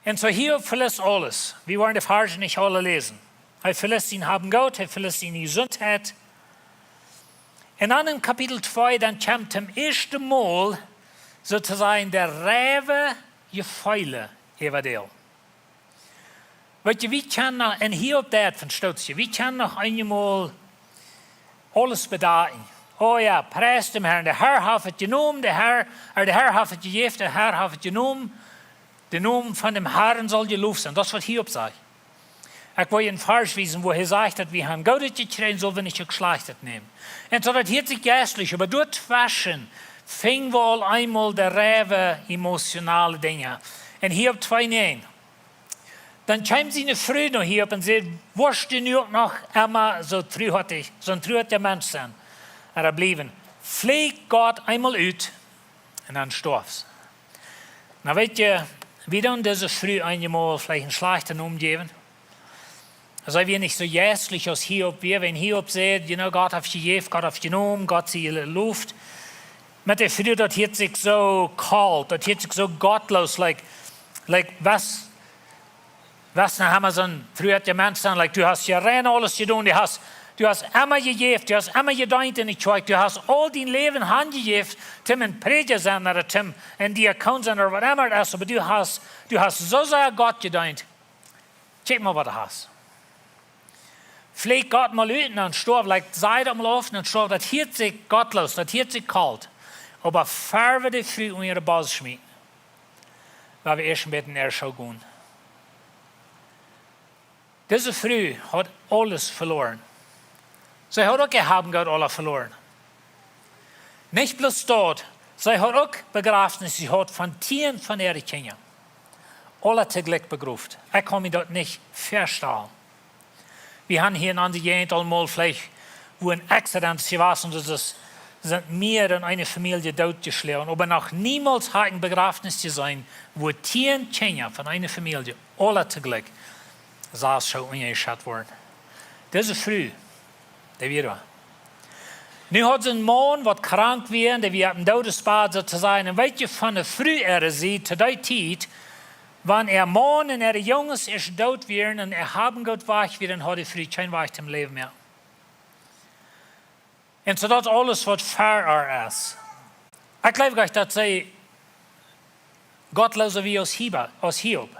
Un soo Hiob veletst aules. Wie woaren de Varsch nich aule läsen. Hee veletst sien Hab un Goot, hee veletst siene Jesuntheit. Un dan en Kapitel twee, dan kjemt toom ieeschten Mol, soo to sajen, de reiwe Jefeele äwa däm. Weet jie, wie kjennen noch, un Hiob deit von Stootje, wie kjennen noch eenjemol aules bedakjen. O jo, pries däm Herrn, de Herr haft et jenomen, de Herr, ä, de Herr haft et jejäft, de Herr haft et jenomen. De Nomen von däm Herrn saul jeloft sennen. Daut es waut Hiob sajcht. Ekj well junt een Varsch wiesen, wua hee sajcht, daut wie haben Goodet jekjräajen, sell wie nich uk Schlajchtet nämen. Un soo daut hieet sikj jeistlich, oba doatweschen finj wie aul eemol de reiwe emotionale Dinja. Un Hiob twee näajen. Dan kjeem siene Fru no Hiob un säd: Woascht du nu uk noch emma soo truarich, soon truarja Mensch sennen? Ooda bliewen? Fläak Gott eemol ut un dan storfst. Nu weet jie, wie dan dise Fru eenjemol veleicht een schlajchta Nomen jäwen. See wia nich soo jeistlich aus Hiob wia. Wan Hiob säd, you know, Gott haft jejäft, Gott haft jenomen, Gott sie jeloft. Met de Fru, daut hieet sikj soo kolt, daut hieet sikj soo gottloos, like, like, waut, waut nu emma soon truarja Mensch sennen, like, du hast je rein aules jedonen, du hast, du hast emma jejäft, du hast emma jedeent en de Kjoakj, du hast aul dien Läwen hanjejäft, toom een Prädja sennen ooda toom een Diakon sennen ooda whatever et es, oba du hast, du hast soo sea Gott jedeent. Kjikj mol waut du hast. Fläak Gott mol ut un dan storf, like, saj daut mol auf un dan storf, daut hieet sikj gottloos, daut hieet sikj kolt. Oba ea wie de Fru unja de Bos schmieten, well wie ieescht een bät en äare Schoh gonen. Dise Fru haud aules veloaren. See haud uk äa Hab un Goot aula veloaren. Nich bloos daut, see haud uk Bejrafnis jehaut von tieen von äare Kjinja. Aula toojlikj begroft. Ekj kaun mie daut nich väastalen. Wie haben hia en onse Jäajent aul mol veleicht, wua een Accident es jewast un daut es, sent mea aus eene Famielje dootjeschloagen. Oba noch niemols hab ekj een Bejrafnis jeseenen, wua tieen Kjinja von eene Famielje aula toojlikj soo unjajeschett worden. Dise Fru, dee wia doa. Nu haud see een Maun, waut krank wia, un dee wia opp een Doodesbad, soo to sajen. Un weet jie, von de Fru äare Sied, to dee Tiet, wan äa Maun un äare Junges ieescht doot wieren un äa Hab un Goot wajch wia, dan haud de Fru kjeen Wajch toom Läwen mea. Un soo daut aules, waut ver äa es. Ekj jleew nich, daut see gottloosa wia aus Hiob, aus Hiob.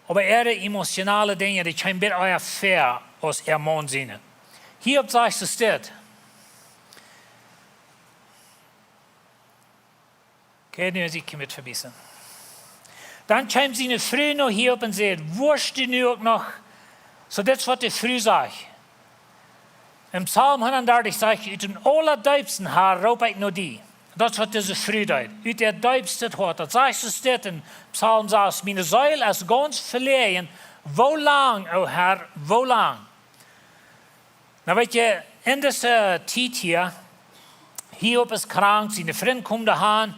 Oba äare emotionale Dinja, dee kjeemen bät ea väa aus äa Maun siene. Hiob sajcht soo dit. Okay, nu es ekj hia met verbiessen. Dan kjeem siene Fru no Hiob un säd: "Woascht du nu uk noch?" Soo, dit es, waut de Fru sajcht. En Psalm hundatdartich sajcht: "Ut dän auladeepsten, Har, roop ekj no die." Daut es, waut dise Fru deed. Ut äa deepstet Hoat. Daut sajcht soo dit en Psalm sas: "Miene Seel es gaunz veläajen. Woo lang, o Har, woo lang?" Nu weet jie, en dise Tiet hia, Hiob es krank, siene Frind komen doahan,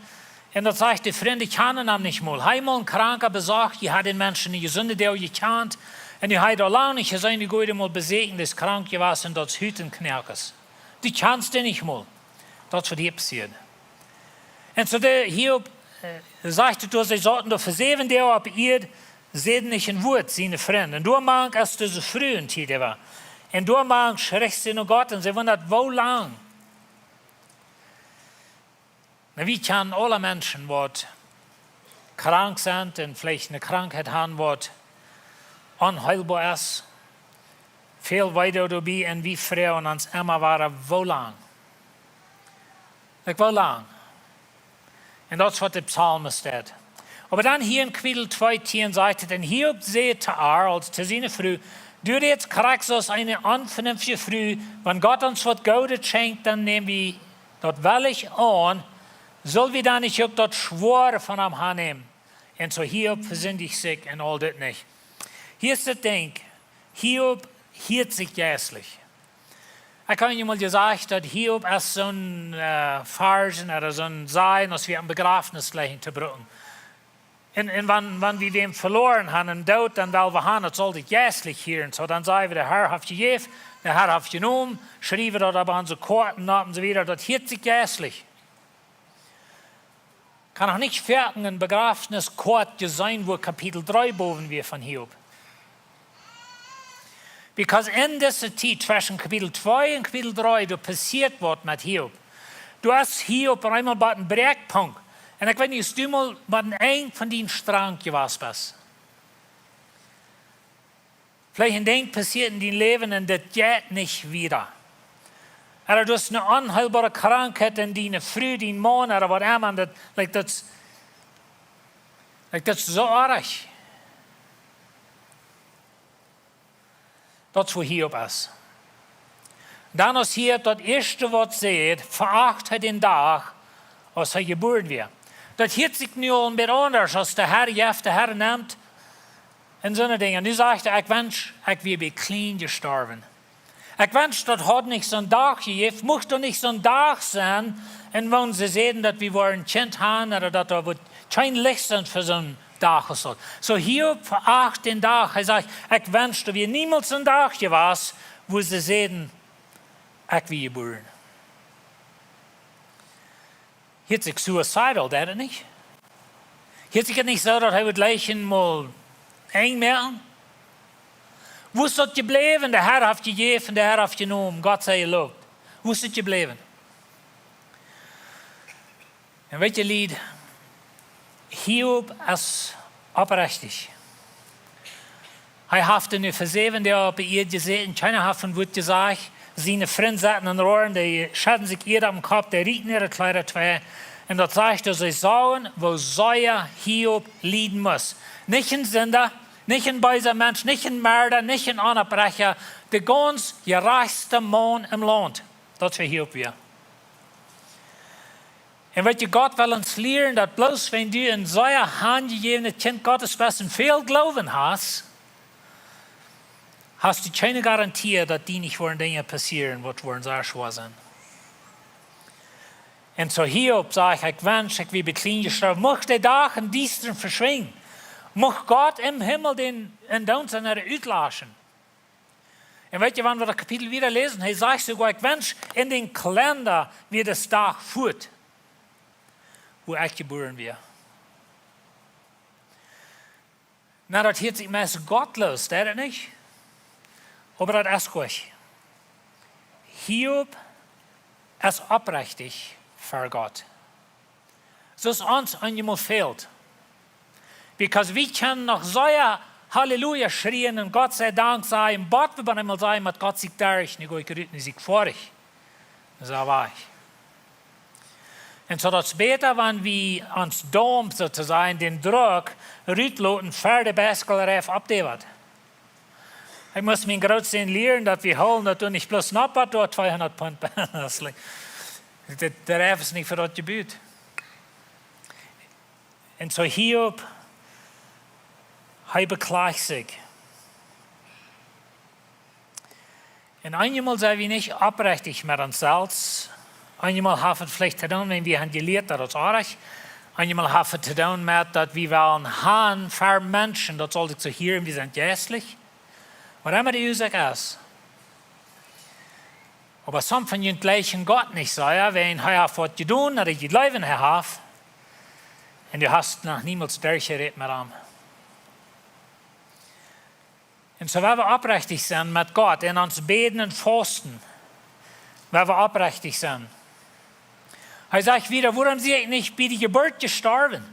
un daut sajcht, de Frind kjanen am nich mol. Hee mol een Kranka besocht, dee haud dän Mensch en jesunde Doag jekjant, un dee haud hee aul lang nich jeseenen, dee goot mol beseakjen, dee es krank jewast un daut es Hut un Knoakes. Du kjanst dän nich mol. Daut es, waut hia passieet. Un soo de Hiob, äh, sajcht et, doa see sauten doa fa säwen Doag opp Ieed, säden nich een Wuat, siene Frind. Un doamank es dise Fru en Tiet äwa. Un doamank schricht see no Gott un see wundat, woo lang. Nu, wie kjanen aule Menschen, waut krank sent un veleicht eene Krankheit haben, waut onheelboa es. Väl Wee doabie un wie froagen ons emma wada, woo lang? Like, woo lang? Un daut es, waut de Psalmist deed. Oba dan hia en Kapitel twee tieen sajcht et: "Un Hiob säd to äa, aulsoo to siene Fru: Du rätst krakjt soo aus eene onvenenftje Fru, wan Gott ons waut Goodet schenkjt, dan näm wie daut wellich aun, sull wie dan nich uk daut Schwoare von am aunnämen?" Un soo Hiob vesindicht sikj en aul dit nich. Hia es daut Dinkj, Hiob hieet sikj jeistlich. Ekj hab jemol jesajcht, daut Hiob es soon, äh, Varsch ooda soon Sajen, aus wie aum Bejrafnis jlikjen to brucken. Un, un wan, wan wie wäm veloaren haben, em Doot, dan well wie haben, daut saul sikj jeistlich hieren. Soo, dan saj wie: "De Har haft jejäft, de Har haft jenomen", schriew wie daut opp onse Koaten opp un soo wieda. Daut hieet sikj jeistlich. Kaun noch nich foaken eene Bejrafniskoat jeseenen, wua Kapitel dree bowen wia von Hiob. Because en dise Tiet tweschen Kapitel twee un Kapitel dree, doa passieet waut met Hiob. Doa es Hiob opp eemol bie een Bräakpunkt. Un ekj weet nich, aus du mol bie een Enj von dien Strang jewast best. Veleicht een Dinkj passieet en dien Läwen un daut jeit nich wieda. Ooda du hast eene onheelboare Krankheit en diene Fru, dien Maun, ooda waut emma, un daut, like, daut, like, daut es soo oajch. Daut es, wua Hiob es. Dan, aus Hiob daut ieeschte Wuat sajcht, veacht hee dän Dach, aus hee jebuaren wia. Daut hieet sikj nu aul een bät aundasch, aus de Har jeft, de Har nemt, un soone Dinja. Nu sajcht hee: "Ekj wensch, ekj wia bie kjlien jestorwen. Ekj wensch, daut haud nich soon Dach jejäft, mucht doa nich soon Dach sennen, un wan see säden, daut wie woaren een Kjint haben, ooda daut doa woat kjeen Licht sennen fa soon Dach aus daut." Soo Hiob veacht dän Dach. Hee sajcht: "Ekj wensch, doa wia niemols een Dach jewast, wua see säden, ekj wia jebuaren." Hieet sikj suicidal, deed et nich? Hieet sikj et nich soo, daut hee wudd jlikj mol Enj moaken? Wua es daut jebläwen? De Har haft jejäft, de Har haft jenomen. Gott sie jeloft. Wua es daut jebläwen? Un weet jie, Lied, Hiob es oprechtich. Hee haft nu fa säwen Doag opp de Ieed jesäten, kjeena haft een Wuat jesajcht. Siene Frind sauten un roaren, dee schudden sikj Ieed oppem Kopp, dee rieten äare Kjleeda twei. Un daut sajcht, daut see sagen, woo sea Hiob lieden must. Nich een Sinda, nich een beesa Mensch, nich een Merda, nich een Enjebrecha, de gaunz jerajchtste Maun em Launt. Daut es, woo Hiob wia. Un weet jie, Gott well ons lieren, daut bloos wan du een sea hanjejäwenet Kjint Gottes best un väl Gloowen hast, hast du kjeene Garantie, daut die nich woaren Dinja passieren, waut woaren sea schwoa sennen. Un soo Hiob sajcht: "Ekj wensch, ekj wia bie kjlien jestorwen. Mucht de Dach em Diestren veschwinjen. Mucht Gott em Himmel dän, en dän Doonen utlaschen." Un weet jie, wan wie daut Kapitel wieda läsen, hee sajcht soogoa: "Ekj wensch, en dän Kalenda wia dis Dach fuat, wua ekj jebuaren wia." Na, daut hieet sikj meist gottloos, deit daut nich? Oba daut es goot. Hiob es oprechtich ver Gott. Soo aus ons eenjemol fält. Because wie kjennen noch sea Halleluja schrieen un Gott sei Dank sajen, bat wie bie eemol sajen: "Met Gott sie ekj derch, nu go ekj rut, nu sie ekj foadich." Soo wajch. Un soo daut es bäta, wan wie ons Daump, soo to sajen, dän Druck rutloten, ver de Bicycle Reif oppdäwat. Ekj must mien Grootsän lieren, daut wie hoolen, daut du nich bloos nopp bat doa tweehundat Punt best. Like, de, de Reif es nich fa daut jebut. Un soo Hiob, hee beklajcht sikj. Un eenjemol sent wie nich oprechtich met ons selfst. Eenjemol haft et veleicht to doonen, wan wie han jelieet, daut es oajch. Eenjemol haft et to doonen met daut wie wellen han ver Menschen, daut saul sikj soo hieren, wie sent jeistlich. Waut emma de Uasoak es. Oba some von junt jlikjen Gott nich soo, jo, wan hee haft waut jedonen, daut hee jejleeft hee haft. Un du hast noch niemols derchjerät met am. Un soo, wan wie oprechtich sent met Gott, en ons Bäden un Fausten, wan wie oprechtich sent. Hee sajcht wieda: "Wuarom sie ekj nich bie de Jeburt jestorwen?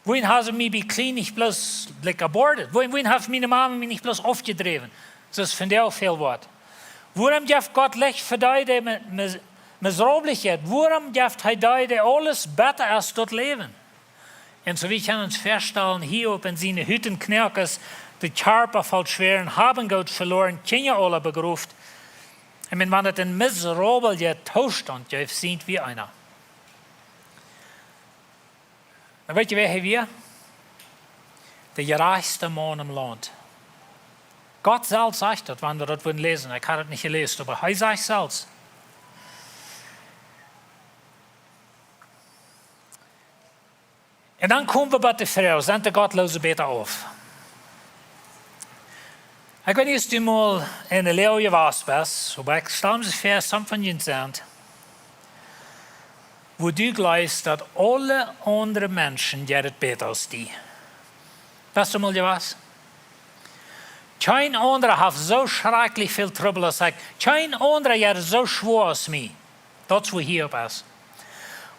Wuarom haben see mie bie kjlien nich bloos, like, aborted? Wuarom, wuarom haft miene Mama mie nich bloos aufjedräwen?" Soo aus vondoag väl woat. Wuarom jeft Gott Licht fa dee, dee mi-, mi-, miserabel es? Wuarom jeft hee dee, dee aules bäta es, daut Läwen? Un soo, wie kjennen ons väastalen, Hiob en siene Hut un Knoakes, de Kjarpa voll Schwoaren, Hab un Goot veloaren, Kjinja aula begroft. Un wan et een miserablen Toostaunt jeft, sent wie eena. Dan weet jie, wäa hee wia? De jerajchtste Maun em Launt. Gott selfst sajcht daut, wan wie daut wudden läsen. Ekj haud et nich jeläsen, oba hee sajcht selfst. Un dan komen wie bie de Froag: Sent de Gottloose bäta auf? Ekj weet nich, aus du mol en de Loag jewast best, oba ekj stal mie väa, some von junt sent, wua du jleefst, daut aule aundre Menschen jeit et bäta aus die. Best du mol jewast? Kjeen aundra haft soo schrakjlich väl Trubbel aus ekj. Kjeen aundra jeit et soo schwoa aus mie. Daut es wua Hiob es.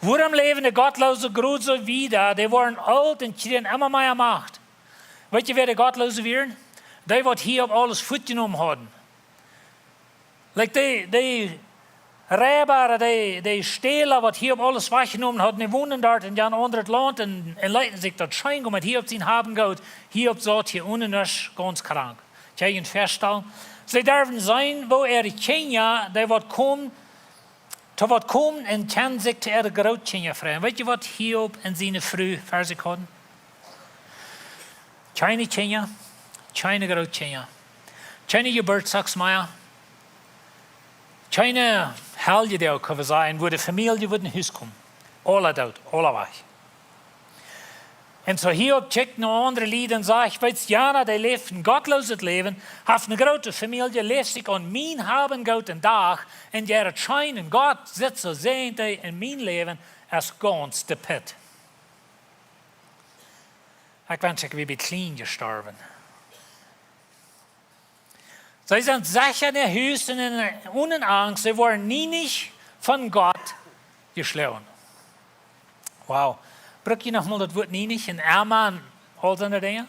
Wuarom läwen de Gottloose krakjt soo wieda? Dee woaren oolt un kjrieen emma mea Macht. Weet jie, wäa de Gottloose wieren? Dee, waut Hiob aules wajchjenomen hauden. Like, dee, dee Reiba, dee, dee Stäla, waut Hiob aules wajchjenomen hauden, dee wonden doa en een aundret Launt un, un leeten sikj daut scheen gonen met Hiob sien Hab un Goot. Hiob saut hia unjen Desch gaunz krank. Kjenn jie junt väastalen? See derwen seenen, woo äare Kjinja, dee waut komen, to waut komen un kjennen sikj to äare Grootkjinja freien. Weet jie, waut Hiob un siene Fru ver sikj hauden? Kjeene Kjinja, kjeene Grootkjinja, kjeene Jeburtsdach mea, kjeene Heljedoag, kjenn wie sajen, wua de Famielje wudd no Hus komen. Aula doot, aula wajch. Un soo Hiob kjikjt no aundre Lied un sajcht: "Weetst, jana, dee läft een gottlooset Läwen, haft eene groote Famielje, läft sikj aun mien Hab un Goot een Dach, un jeit et scheen, un Gott sitt soo, säajent hee, un mien Läwen es gaunz de Pit. Ekj wensch, ekj wia bie kjlien jestorwen." See sent secha en äa Hus un en, onen Angst, see woaren nie nich von Gott jeschlonen. Wow. Bruck jie noch mol daut Wuat nie nich un emma un aul soone Dinja?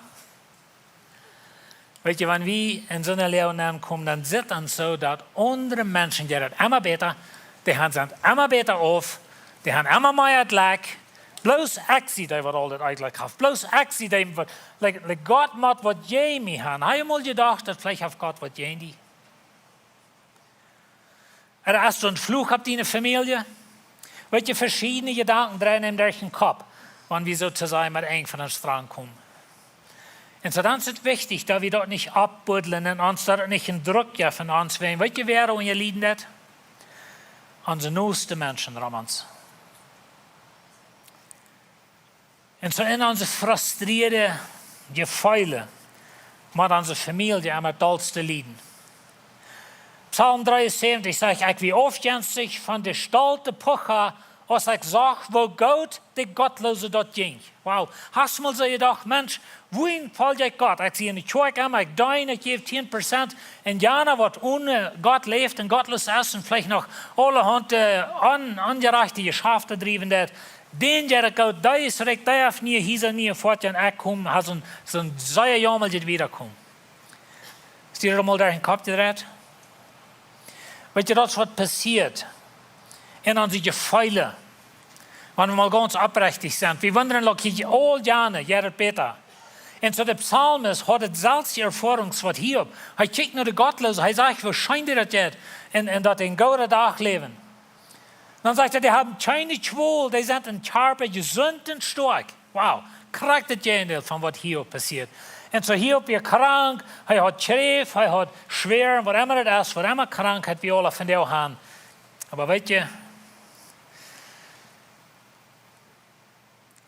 Weet jie, wan wie en soone Loag aunkomen, dan sitt ons soo, daut aundre Menschen, dee daut emma bäta, dee han, sent emma bäta auf, dee han emma mea Jlekj. Bloos ekj sie dee, waut aul daut Onjlekj haft. Bloos ekj sie dee, waut, like, like, Gott mott waut jäajen mie han. Hab jie mol jedocht, daut veleicht haft Gott waut jäajen die? Ooda es doa een Fluch opp diene Famielje? Weet jie, veschiedne Jedanken dreien eenem derch dän Kopp, wan wie soo to sajen met een von ons Strang komen. Un soo dan es et wichtich, daut wie daut nich oppbuddlen un ons daut nich een Druck jeft von ons wäajen. Weet jie, wäa doarunja lieden deit? Onse noste Menschen rom ons. Un soo en onse frustrierte Jefeele, met onse Famielje emma daut dollste lieden. Psalm dreeunsäwentich sajcht: "Ekj wia aufjenstich von de stolte Pucha, aus ekj sach, woo goot de Gottloose daut jinkj." Wow, hast mol soo jedocht: "Mensch, wuarom folj ekj Gott? Ekj sie enne Kjoakj emma, ekj deenen, ekj jäw tieen Prozent. Un jana, waut one Gott läft un gottloos es un veleicht noch aulahaunt, äh, on-, onjerajchte Jeschafte driewen deit, dän jeit et goot, dee es rikj, dee haft niee Hiesa, niee Foatien, ekj kom, ha soon, soon sea jaumalijet Wiedakomen." Es die daut mol derch dän Kopp jedreit? Weetst, daut es waut passieet en onse Jefeele, wan wie mol gaunz oprechtich sent. Wie wundren, look, hia aul jane, jeit et bäta. Un soo de Psalmist haud daut selfst Erfoarunk waut Hiob. Hee kjikjt no de Gottloose, hee sajcht, woo scheen dee daut jeit, un, un daut dee een gooden Dach läwen. Dan sajcht hee, dee haben kjeene Kjwol, dee sent em Kjarpa jesunt un stoakj. Wow, krakjt daut Jäajendeel von waut Hiob passieet. Un soo Hiob wia krank, hee haud Kjräft, hee haud Schwäaren, waut emma et es, waut emma Krankheit wie aule vondoag haben. Oba weetst,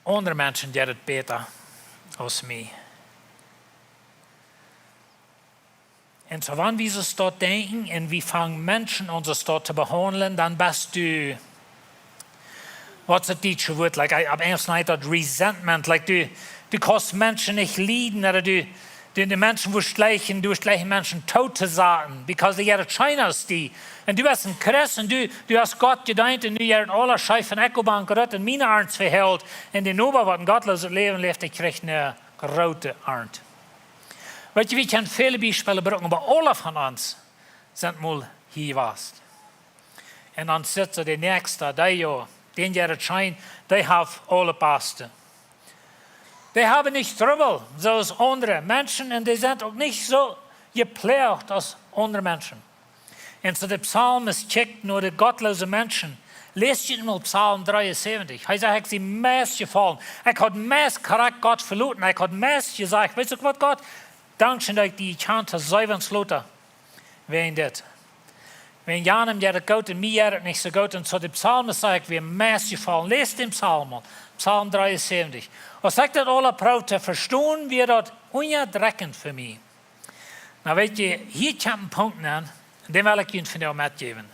aundre Menschen jeit et bäta aus mie. Un soo, wan wie soo daut denkjen un wie fangen Menschen aun soo daut to behaundlen, dan best du, waut es daut dietsche Wuat? Like, I, opp Enjlisch nennt daut resentment. Like, du, du kaust Menschen nich lieden, ooda du, du, de Menschen wurscht jleichen, du wurscht jleichen Menschen doot to saten, because dee jeit et scheena aus die. Un du best een Christ un du, du hast Gott jedeent un nu jeit et aula scheef un ekj go bankrott un miene Arnt es vehelt. Un de Noba, waut een gottlooset Läwen läft, dee kjricht eene groote Arnt. Weetst, wie kjennen väle Biespels brucken, oba aule von ons sent mol hia jewast. Un dan sitt soo de Näakjste, dee jo, dän jeit et scheen, dee haft aule Paste. Dee haben nich Trubbel, soo aus aundre Menschen, un dee sent uk nich soo jeploagt aus aundre Menschen. Un soo de Psalmist kjikjt no de gottloose Menschen. Läst jie mol Psalm dreeunsäwentich. Hee sajcht: "Ekj sie meist jefollen. Ekj haud meist krakjt Gott veloten. Ekj haud meist jesajcht: Weetst du waut, Gott? Dankscheen, daut ekj die jekjant ha, soo aus Lot." Wäajen dit. Wäajen janem jeit et goot un mie jeit et nich soo goot. Un soo de Psalmist sajcht: "Ekj wia meist jefollen." Läst dän Psalm mol. Psalm dreeunsäwentich. Aus ekj daut aula proowd to vestonen, wia daut unjadrekjent fa mie. Nu weetst, hia kjemt een Punkt aun, un dän well ekj junt vondoag metjäwen.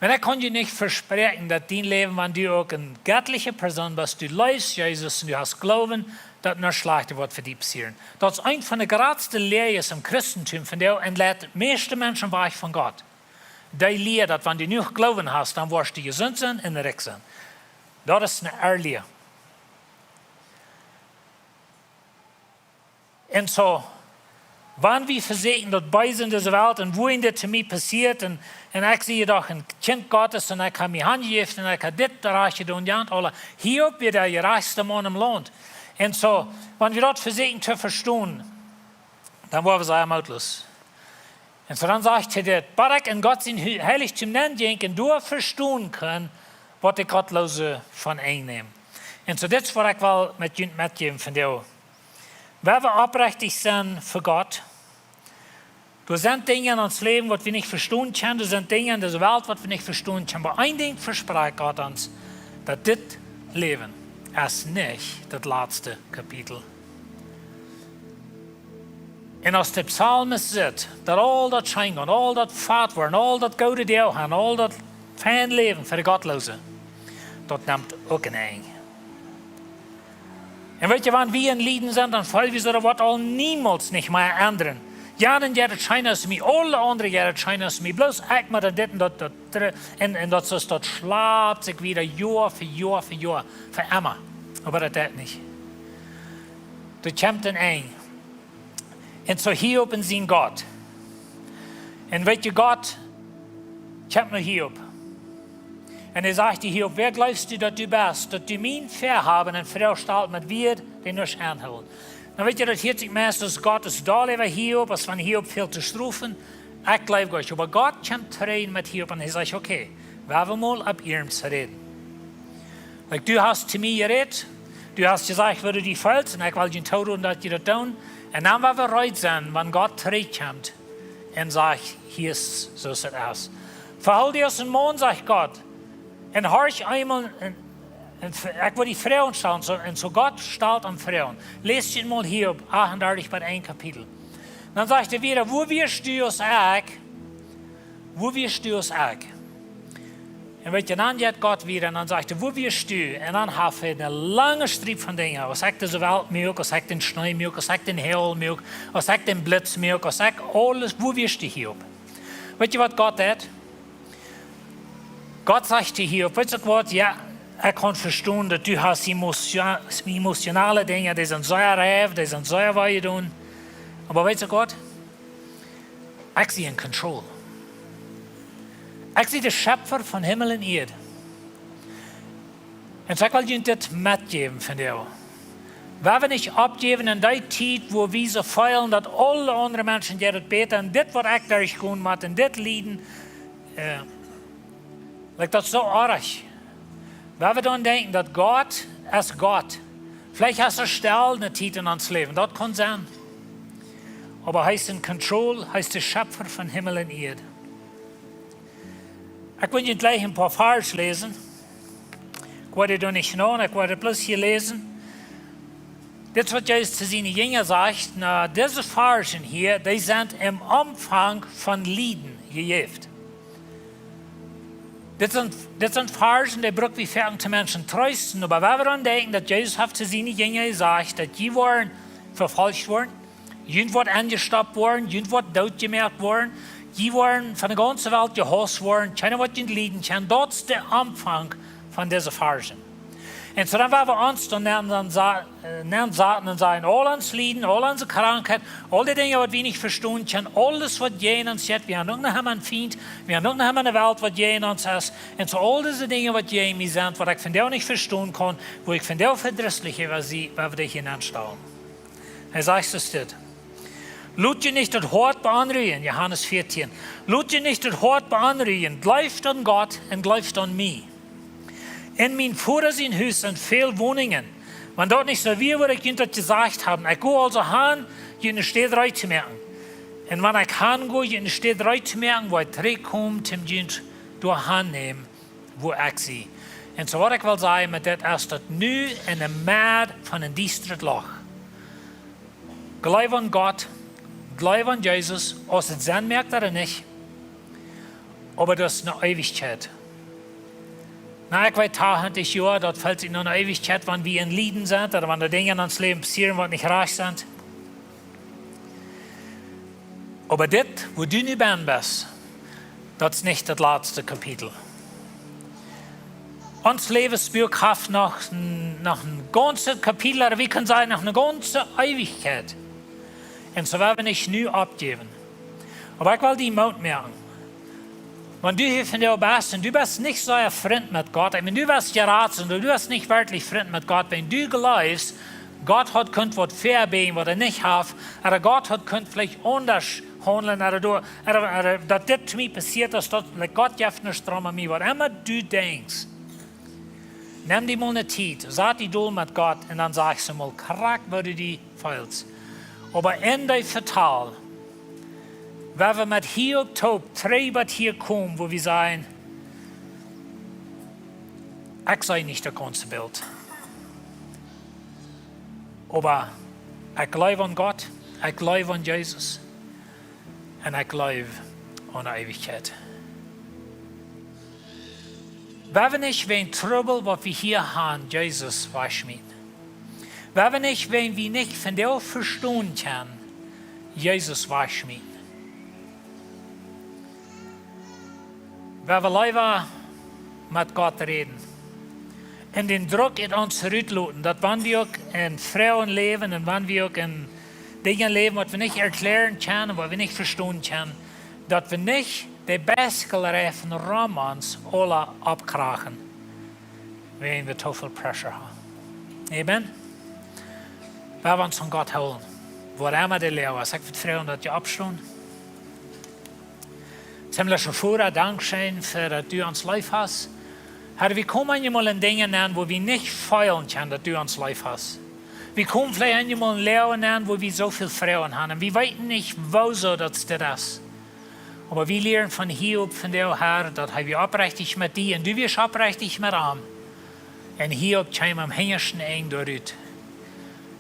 Wan ekj kaun die nich vespräakjen, daut dien Läwen, wan du uk eene gottliche Persoon best, du leefst Jesus un du hast Gloowen, daut nuscht Schlajchtet woat fa die passieren. Daut es eent von de jratste Läajes em Christentum vondoag un leit de mieeschte Menschen wajch von Gott. Dee Lia, daut wan du jenuach Gloowen hast, dan woascht du jesunt sennen un rikj sennen. Daut es eene Erlia. Un soo, wan wie vesieekjen daut Beese en dise Welt un woo daut to mie passieet un, un ekj sie doch een Kjint Gottes un ekj hab mie aunjejäft un ekj hab dit doa jedonen, jo, un aule, Hiob wia de jerajchtste Maun em Launt. Un soo, wan wie daut vesieekjen to vestonen, dan woa wie sea mootloos. Un soo dan sajcht hee dit: "Bat ekj en Gott sien Hu-, Heilijtum nenn jinkj un doa vestonen kunn, waut de Gottloose von enj nämen." Un soo dit es waut ekj well met junt metjäwen vondoag. Wan wie oprechtich sent fa Gott, doa sent Dinja en ons Läwen waut wie nich vestonen kjennen, doa sent Dinja en dise Welt waut wie nich vestonen kjennen. Oba een Dinkj vesprakjt Gott ons, daut dit Läwen es nich daut latste Kapitel. Un aus de Psalmist sitt, daut aul daut scheen un aul daut fat woaren, aul daut goode Doag un aul daut feine Läwen fa de Gottloose, daut nemt uk een Enj. Un weetst, wan wie en Lieden sent, dan feelen wie soo, daut woat aul niemols nich mea endren. Jo, dän jeit et scheena aus mie, aule aundre jeit et scheena aus mie, bloos ekj mott dit un daut, daut dr-, un, un daut, soo daut schlapt sikj wieda Joa fa Joa fa Joa, fa emma. Oba daut deit nich. Doa kjemt een Enj. Un soo Hiob un sien Gott. Un weetst, Gott kjemt no Hiob. Un hee sajcht to Hiob: "Wäa jleefst du, daut du best, daut du mien Väahaben en Froag stalst met Wieed, dee nuscht aunhoolen?" Nu weetst, daut hieet sikj meist aus Gott es doll äwa Hiob, aus wan Hiob väl to strofen. Ekj jleew nich, oba Gott kjemt trigj met Hiob un hee sajcht: "Okay, wie woaren mol opp iernst räden. Like, du hast to mie jerät, du hast jesajcht, woo du die feelst, un ekj well die tooroden, daut du daut doonen. Un dan woa wie reed sennen, wan Gott trigjkjemt un sajcht: Hia es, soo es et es. Vehool die aus een Maun, sajcht Gott, un horch eemol un, Ekj wull die Froagen stalen, soo, un soo Gott stalt am Froagen. Läs jie mol hia opp achtundartich bie een Kapitel. Dan sajcht hee wada: "Wua wieescht du aus ekj? Wua wieescht du aus ekj?" Un weet jie, dan jeit Gott wada un dan sajcht hee: "Wua wieescht du?" Un dan haft hee eene lange Striep von Dinja. "Aus ekj dise Welt muak, aus ekj dän Schnee muak, aus ekj dän Hagel muak, aus ekj dän Blitz muak, aus ekj aules, wua wieescht du, Hiob?" Weet jie, waut Gott deit? Gott sajcht to Hiob: "Weetst du waut, jo, ekj kaun vestonen, daut du hast emotio-, emotionale Dinja, dee sent sea reif, dee sent sea wee jedonen. Oba weetst du waut? Ekj sie in control. Ekj sie de Schepfa von Himmel un Ieed. Un soo ekj well junt dit metjäwen von die. Wie woaren nich oppjäwen en dee Tiet, wua wie soo feelen, daut aule aundre Menschen jeit daut bäta, un dit, waut ekj derchgonen mott, un dit Lieden, äh, like, daut es soo oaj." Wie woaren dan denkjen, daut Gott es Gott. Veleicht es hee stell eene Tiet en ons Läwen, daut kaun sennen. Oba hee es in control, hee es de Schepfa von Himmel un Ieed. Ekj well junt jlikj een poa Varsch läsen. Ekj woa dee doa nich nomen, ekj woa dee bloos hia läsen. Dit es, waut Jesus to siene Jinja sajcht: "Na, dise Varschen hia, dee sent em Omfank von Lieden jejäft." Dit sent, dit sent Varschen, dee bruck wie foaken toom Menschen treesten, oba wie woaren dan denkjen, daut Jesus haft to siene Jinja jesajcht, daut jie woaren vefolcht woaren, junt woat aunjestoppt woaren, junt woat dootjemoakt woaren, jie woaren von de gaunze Welt jehaust woaren, kjeena woat junt lieden kjennen. Daut es de Omfank von dise Varschen. Un soo dan, wua wie ons dan nenn, dan sa-, äh, nenn saten un sajen: "Aul ons Lieden, aul onse Krankheit, aul dee Dinja, waut wie nich vestonen kjennen, aules, waut jäajen ons jeit, wie haben uk noch emma eenen Fient, wie haben uk noch emma eene Welt, waut jäajen ons es. Un soo aul dise Dinja, waut jäajen mie sent, waut ekj von die nich vestonen kaun, wua ekj von die vedrisslich äwa sie, woa wie dee hia nenstalen." Hee sajcht soo dit: "Lot junt nich daut Hoat beonrujen", Johanes vieetieen. "Lot junt nich daut Hoat beonrujen. Jleeft aun Gott un jleeft aun mie. En mien Voda sien Hus sent väl Woninjen. Wan daut nich soo wia, wudd ekj junt daut jesajcht haben. Ekj go aulsoo han, junt eene Städ reed to moaken. Un wan ekj han go, junt eene Städ reed to moaken, woa ekj trigjkomen, om junt doa han to nämen, wua ekj sie." Un soo, waut ekj well sajen met dit es, daut nu en de Medd von een diestret Loch, jleew aun Gott, jleew aun Jesus, aus et Senn moakt ooda nich, oba daut es eene Eewichkjeit. Na, ekj weet, tachentich Joa, daut felt sikj no eene Eewichkjeit, wan wie en Lieden sent ooda wan doa Dinja en ons Läwen passieren, waut nich rajcht sent. Oba dit, wua du nu bennen best, daut es nich daut latste Kapitel. Ons Läwensbuak haft noch een, noch een gaunzet Kapitel, ooda wie kjennen sajen, noch eene gaunze Eewichkjeit. Un soo woa wie nich nu oppjäwen. Oba ekj well die Moot moaken. Wan du hia vondoag best un du best nich soo Frint met Gott, ekj meen, du best jerat, un du best nich werkjlich Frint met Gott, wan du jleefst, Gott haud kunt waut vebäden, waut hee nich haft, ooda Gott haud kunt veleicht aundasch haundlen, ooda doa, ooda, ooda daut dit to mie passieet es, daut, like, Gott jeft nuscht doarom aun mie, waut emma du denkjst. Nem die mol eene Tiet, sat die dol met Gott un dan saj see mol krakjt, woo du die feelst. Oba en dee Vetal, wan wie met Hiob toop trigj bat hia komen, wua wie sajen: "Ekj see nich daut gaunze Bilt. Oba ekj jleew aun Gott, ekj jleew aun Jesus, un ekj jleew aun de Eewichkjeit." Wan wie nich wäajen Trubbel, waut wie hia haben, Jesus wajchschmieten. Wan wie nich, wan wie nich vondoag vestonen kjennen, Jesus wajchschmieten. Wan wie leewa met Gott räden. Un dän Druck ut ons rutloten, daut wan wie uk en Froagen läwen un wan wie uk en Dinja läwen, waut wie nich erkjläaren kjennen, waut wie nich vestonen kjennen, daut wie nich de Bäskjel rom ons aula oppkrachen, wäajen wie too väl pressure haben. Amen. Wan wie ons aun Gott hoolen, wua emma de Loag es, ekj well froagen, daut jie oppstonen. Himmlischa Voda, dankscheen fa daut du ons leef hast. Herr, wie komen eenjemol en Dinja nenn, wua wie nich feelen kjennen, daut du ons leef hast. Wie komen veleicht eenjemol en Loagen nenn, wua wie soo väl Froagen haben. Un wie weeten nich, wuarom daut dit es. Oba wie lieren von Hiob vondoag, Herr, daut hee wia oprechtich met die un du wiascht oprechtich met am. Un Hiob kjeem aum hinjaschten Enj doarut.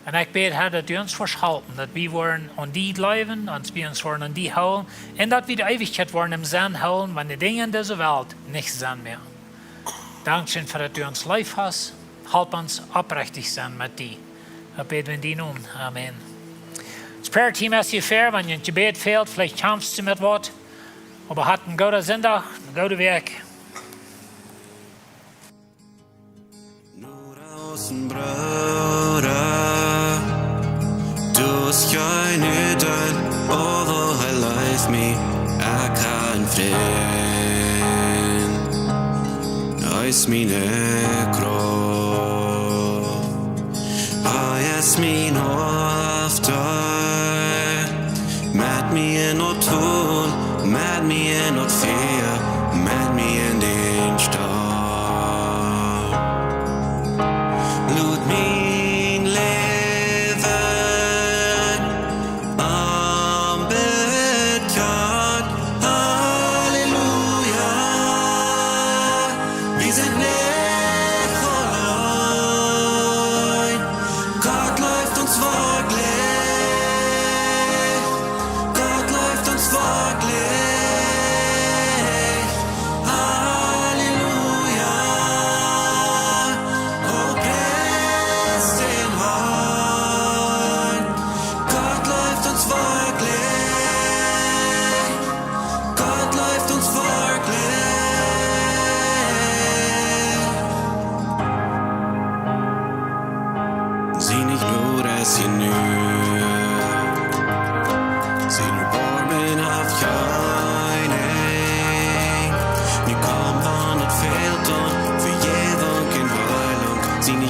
Un ekj bäd, Herr, daut du ons woascht halpen, daut wie woaren aun die jleewen, ons, wie ons woaren aun die hoolen, un daut wie de Eewichkjeit woaren em Senn hoolen, wan de Dinja en dise Welt nich Senn moaken. Dankscheen fa daut du ons leef hast. Halp ons opprechtich sennen met die. Daut bäd wie en dienen Nomen. Amen. Daut Prayer Team es hia ver, wan die een Jebäd fält, veleicht kjamfst du met waut. Oba hat een gooden Sindach, eene goode Wäakj. Noda es een Brooda, doa es kjeen Uadeel, oba hee leeft mie, ekj hab een Frint, hee es miene Krauft, hee es mien Hooft, met mie en daut Tol, met mie en daut Fia, met mie en dän Storm. Lot mien Läwen aunbäden, Halleluja. Wie sent nich auleen. Gott leeft ons werkjlich. Gott leeft ons werkjlich. Halleluja. O, priest dän Harn. Gott leeft ons werkjlich. Gott leeft ons werkjlich. Siene Jnod es jenuach. Sien Erboarmen haft kjeen Enj. Nu kjemt, wan et fält aun Vejäwunk un Heilunk. Siene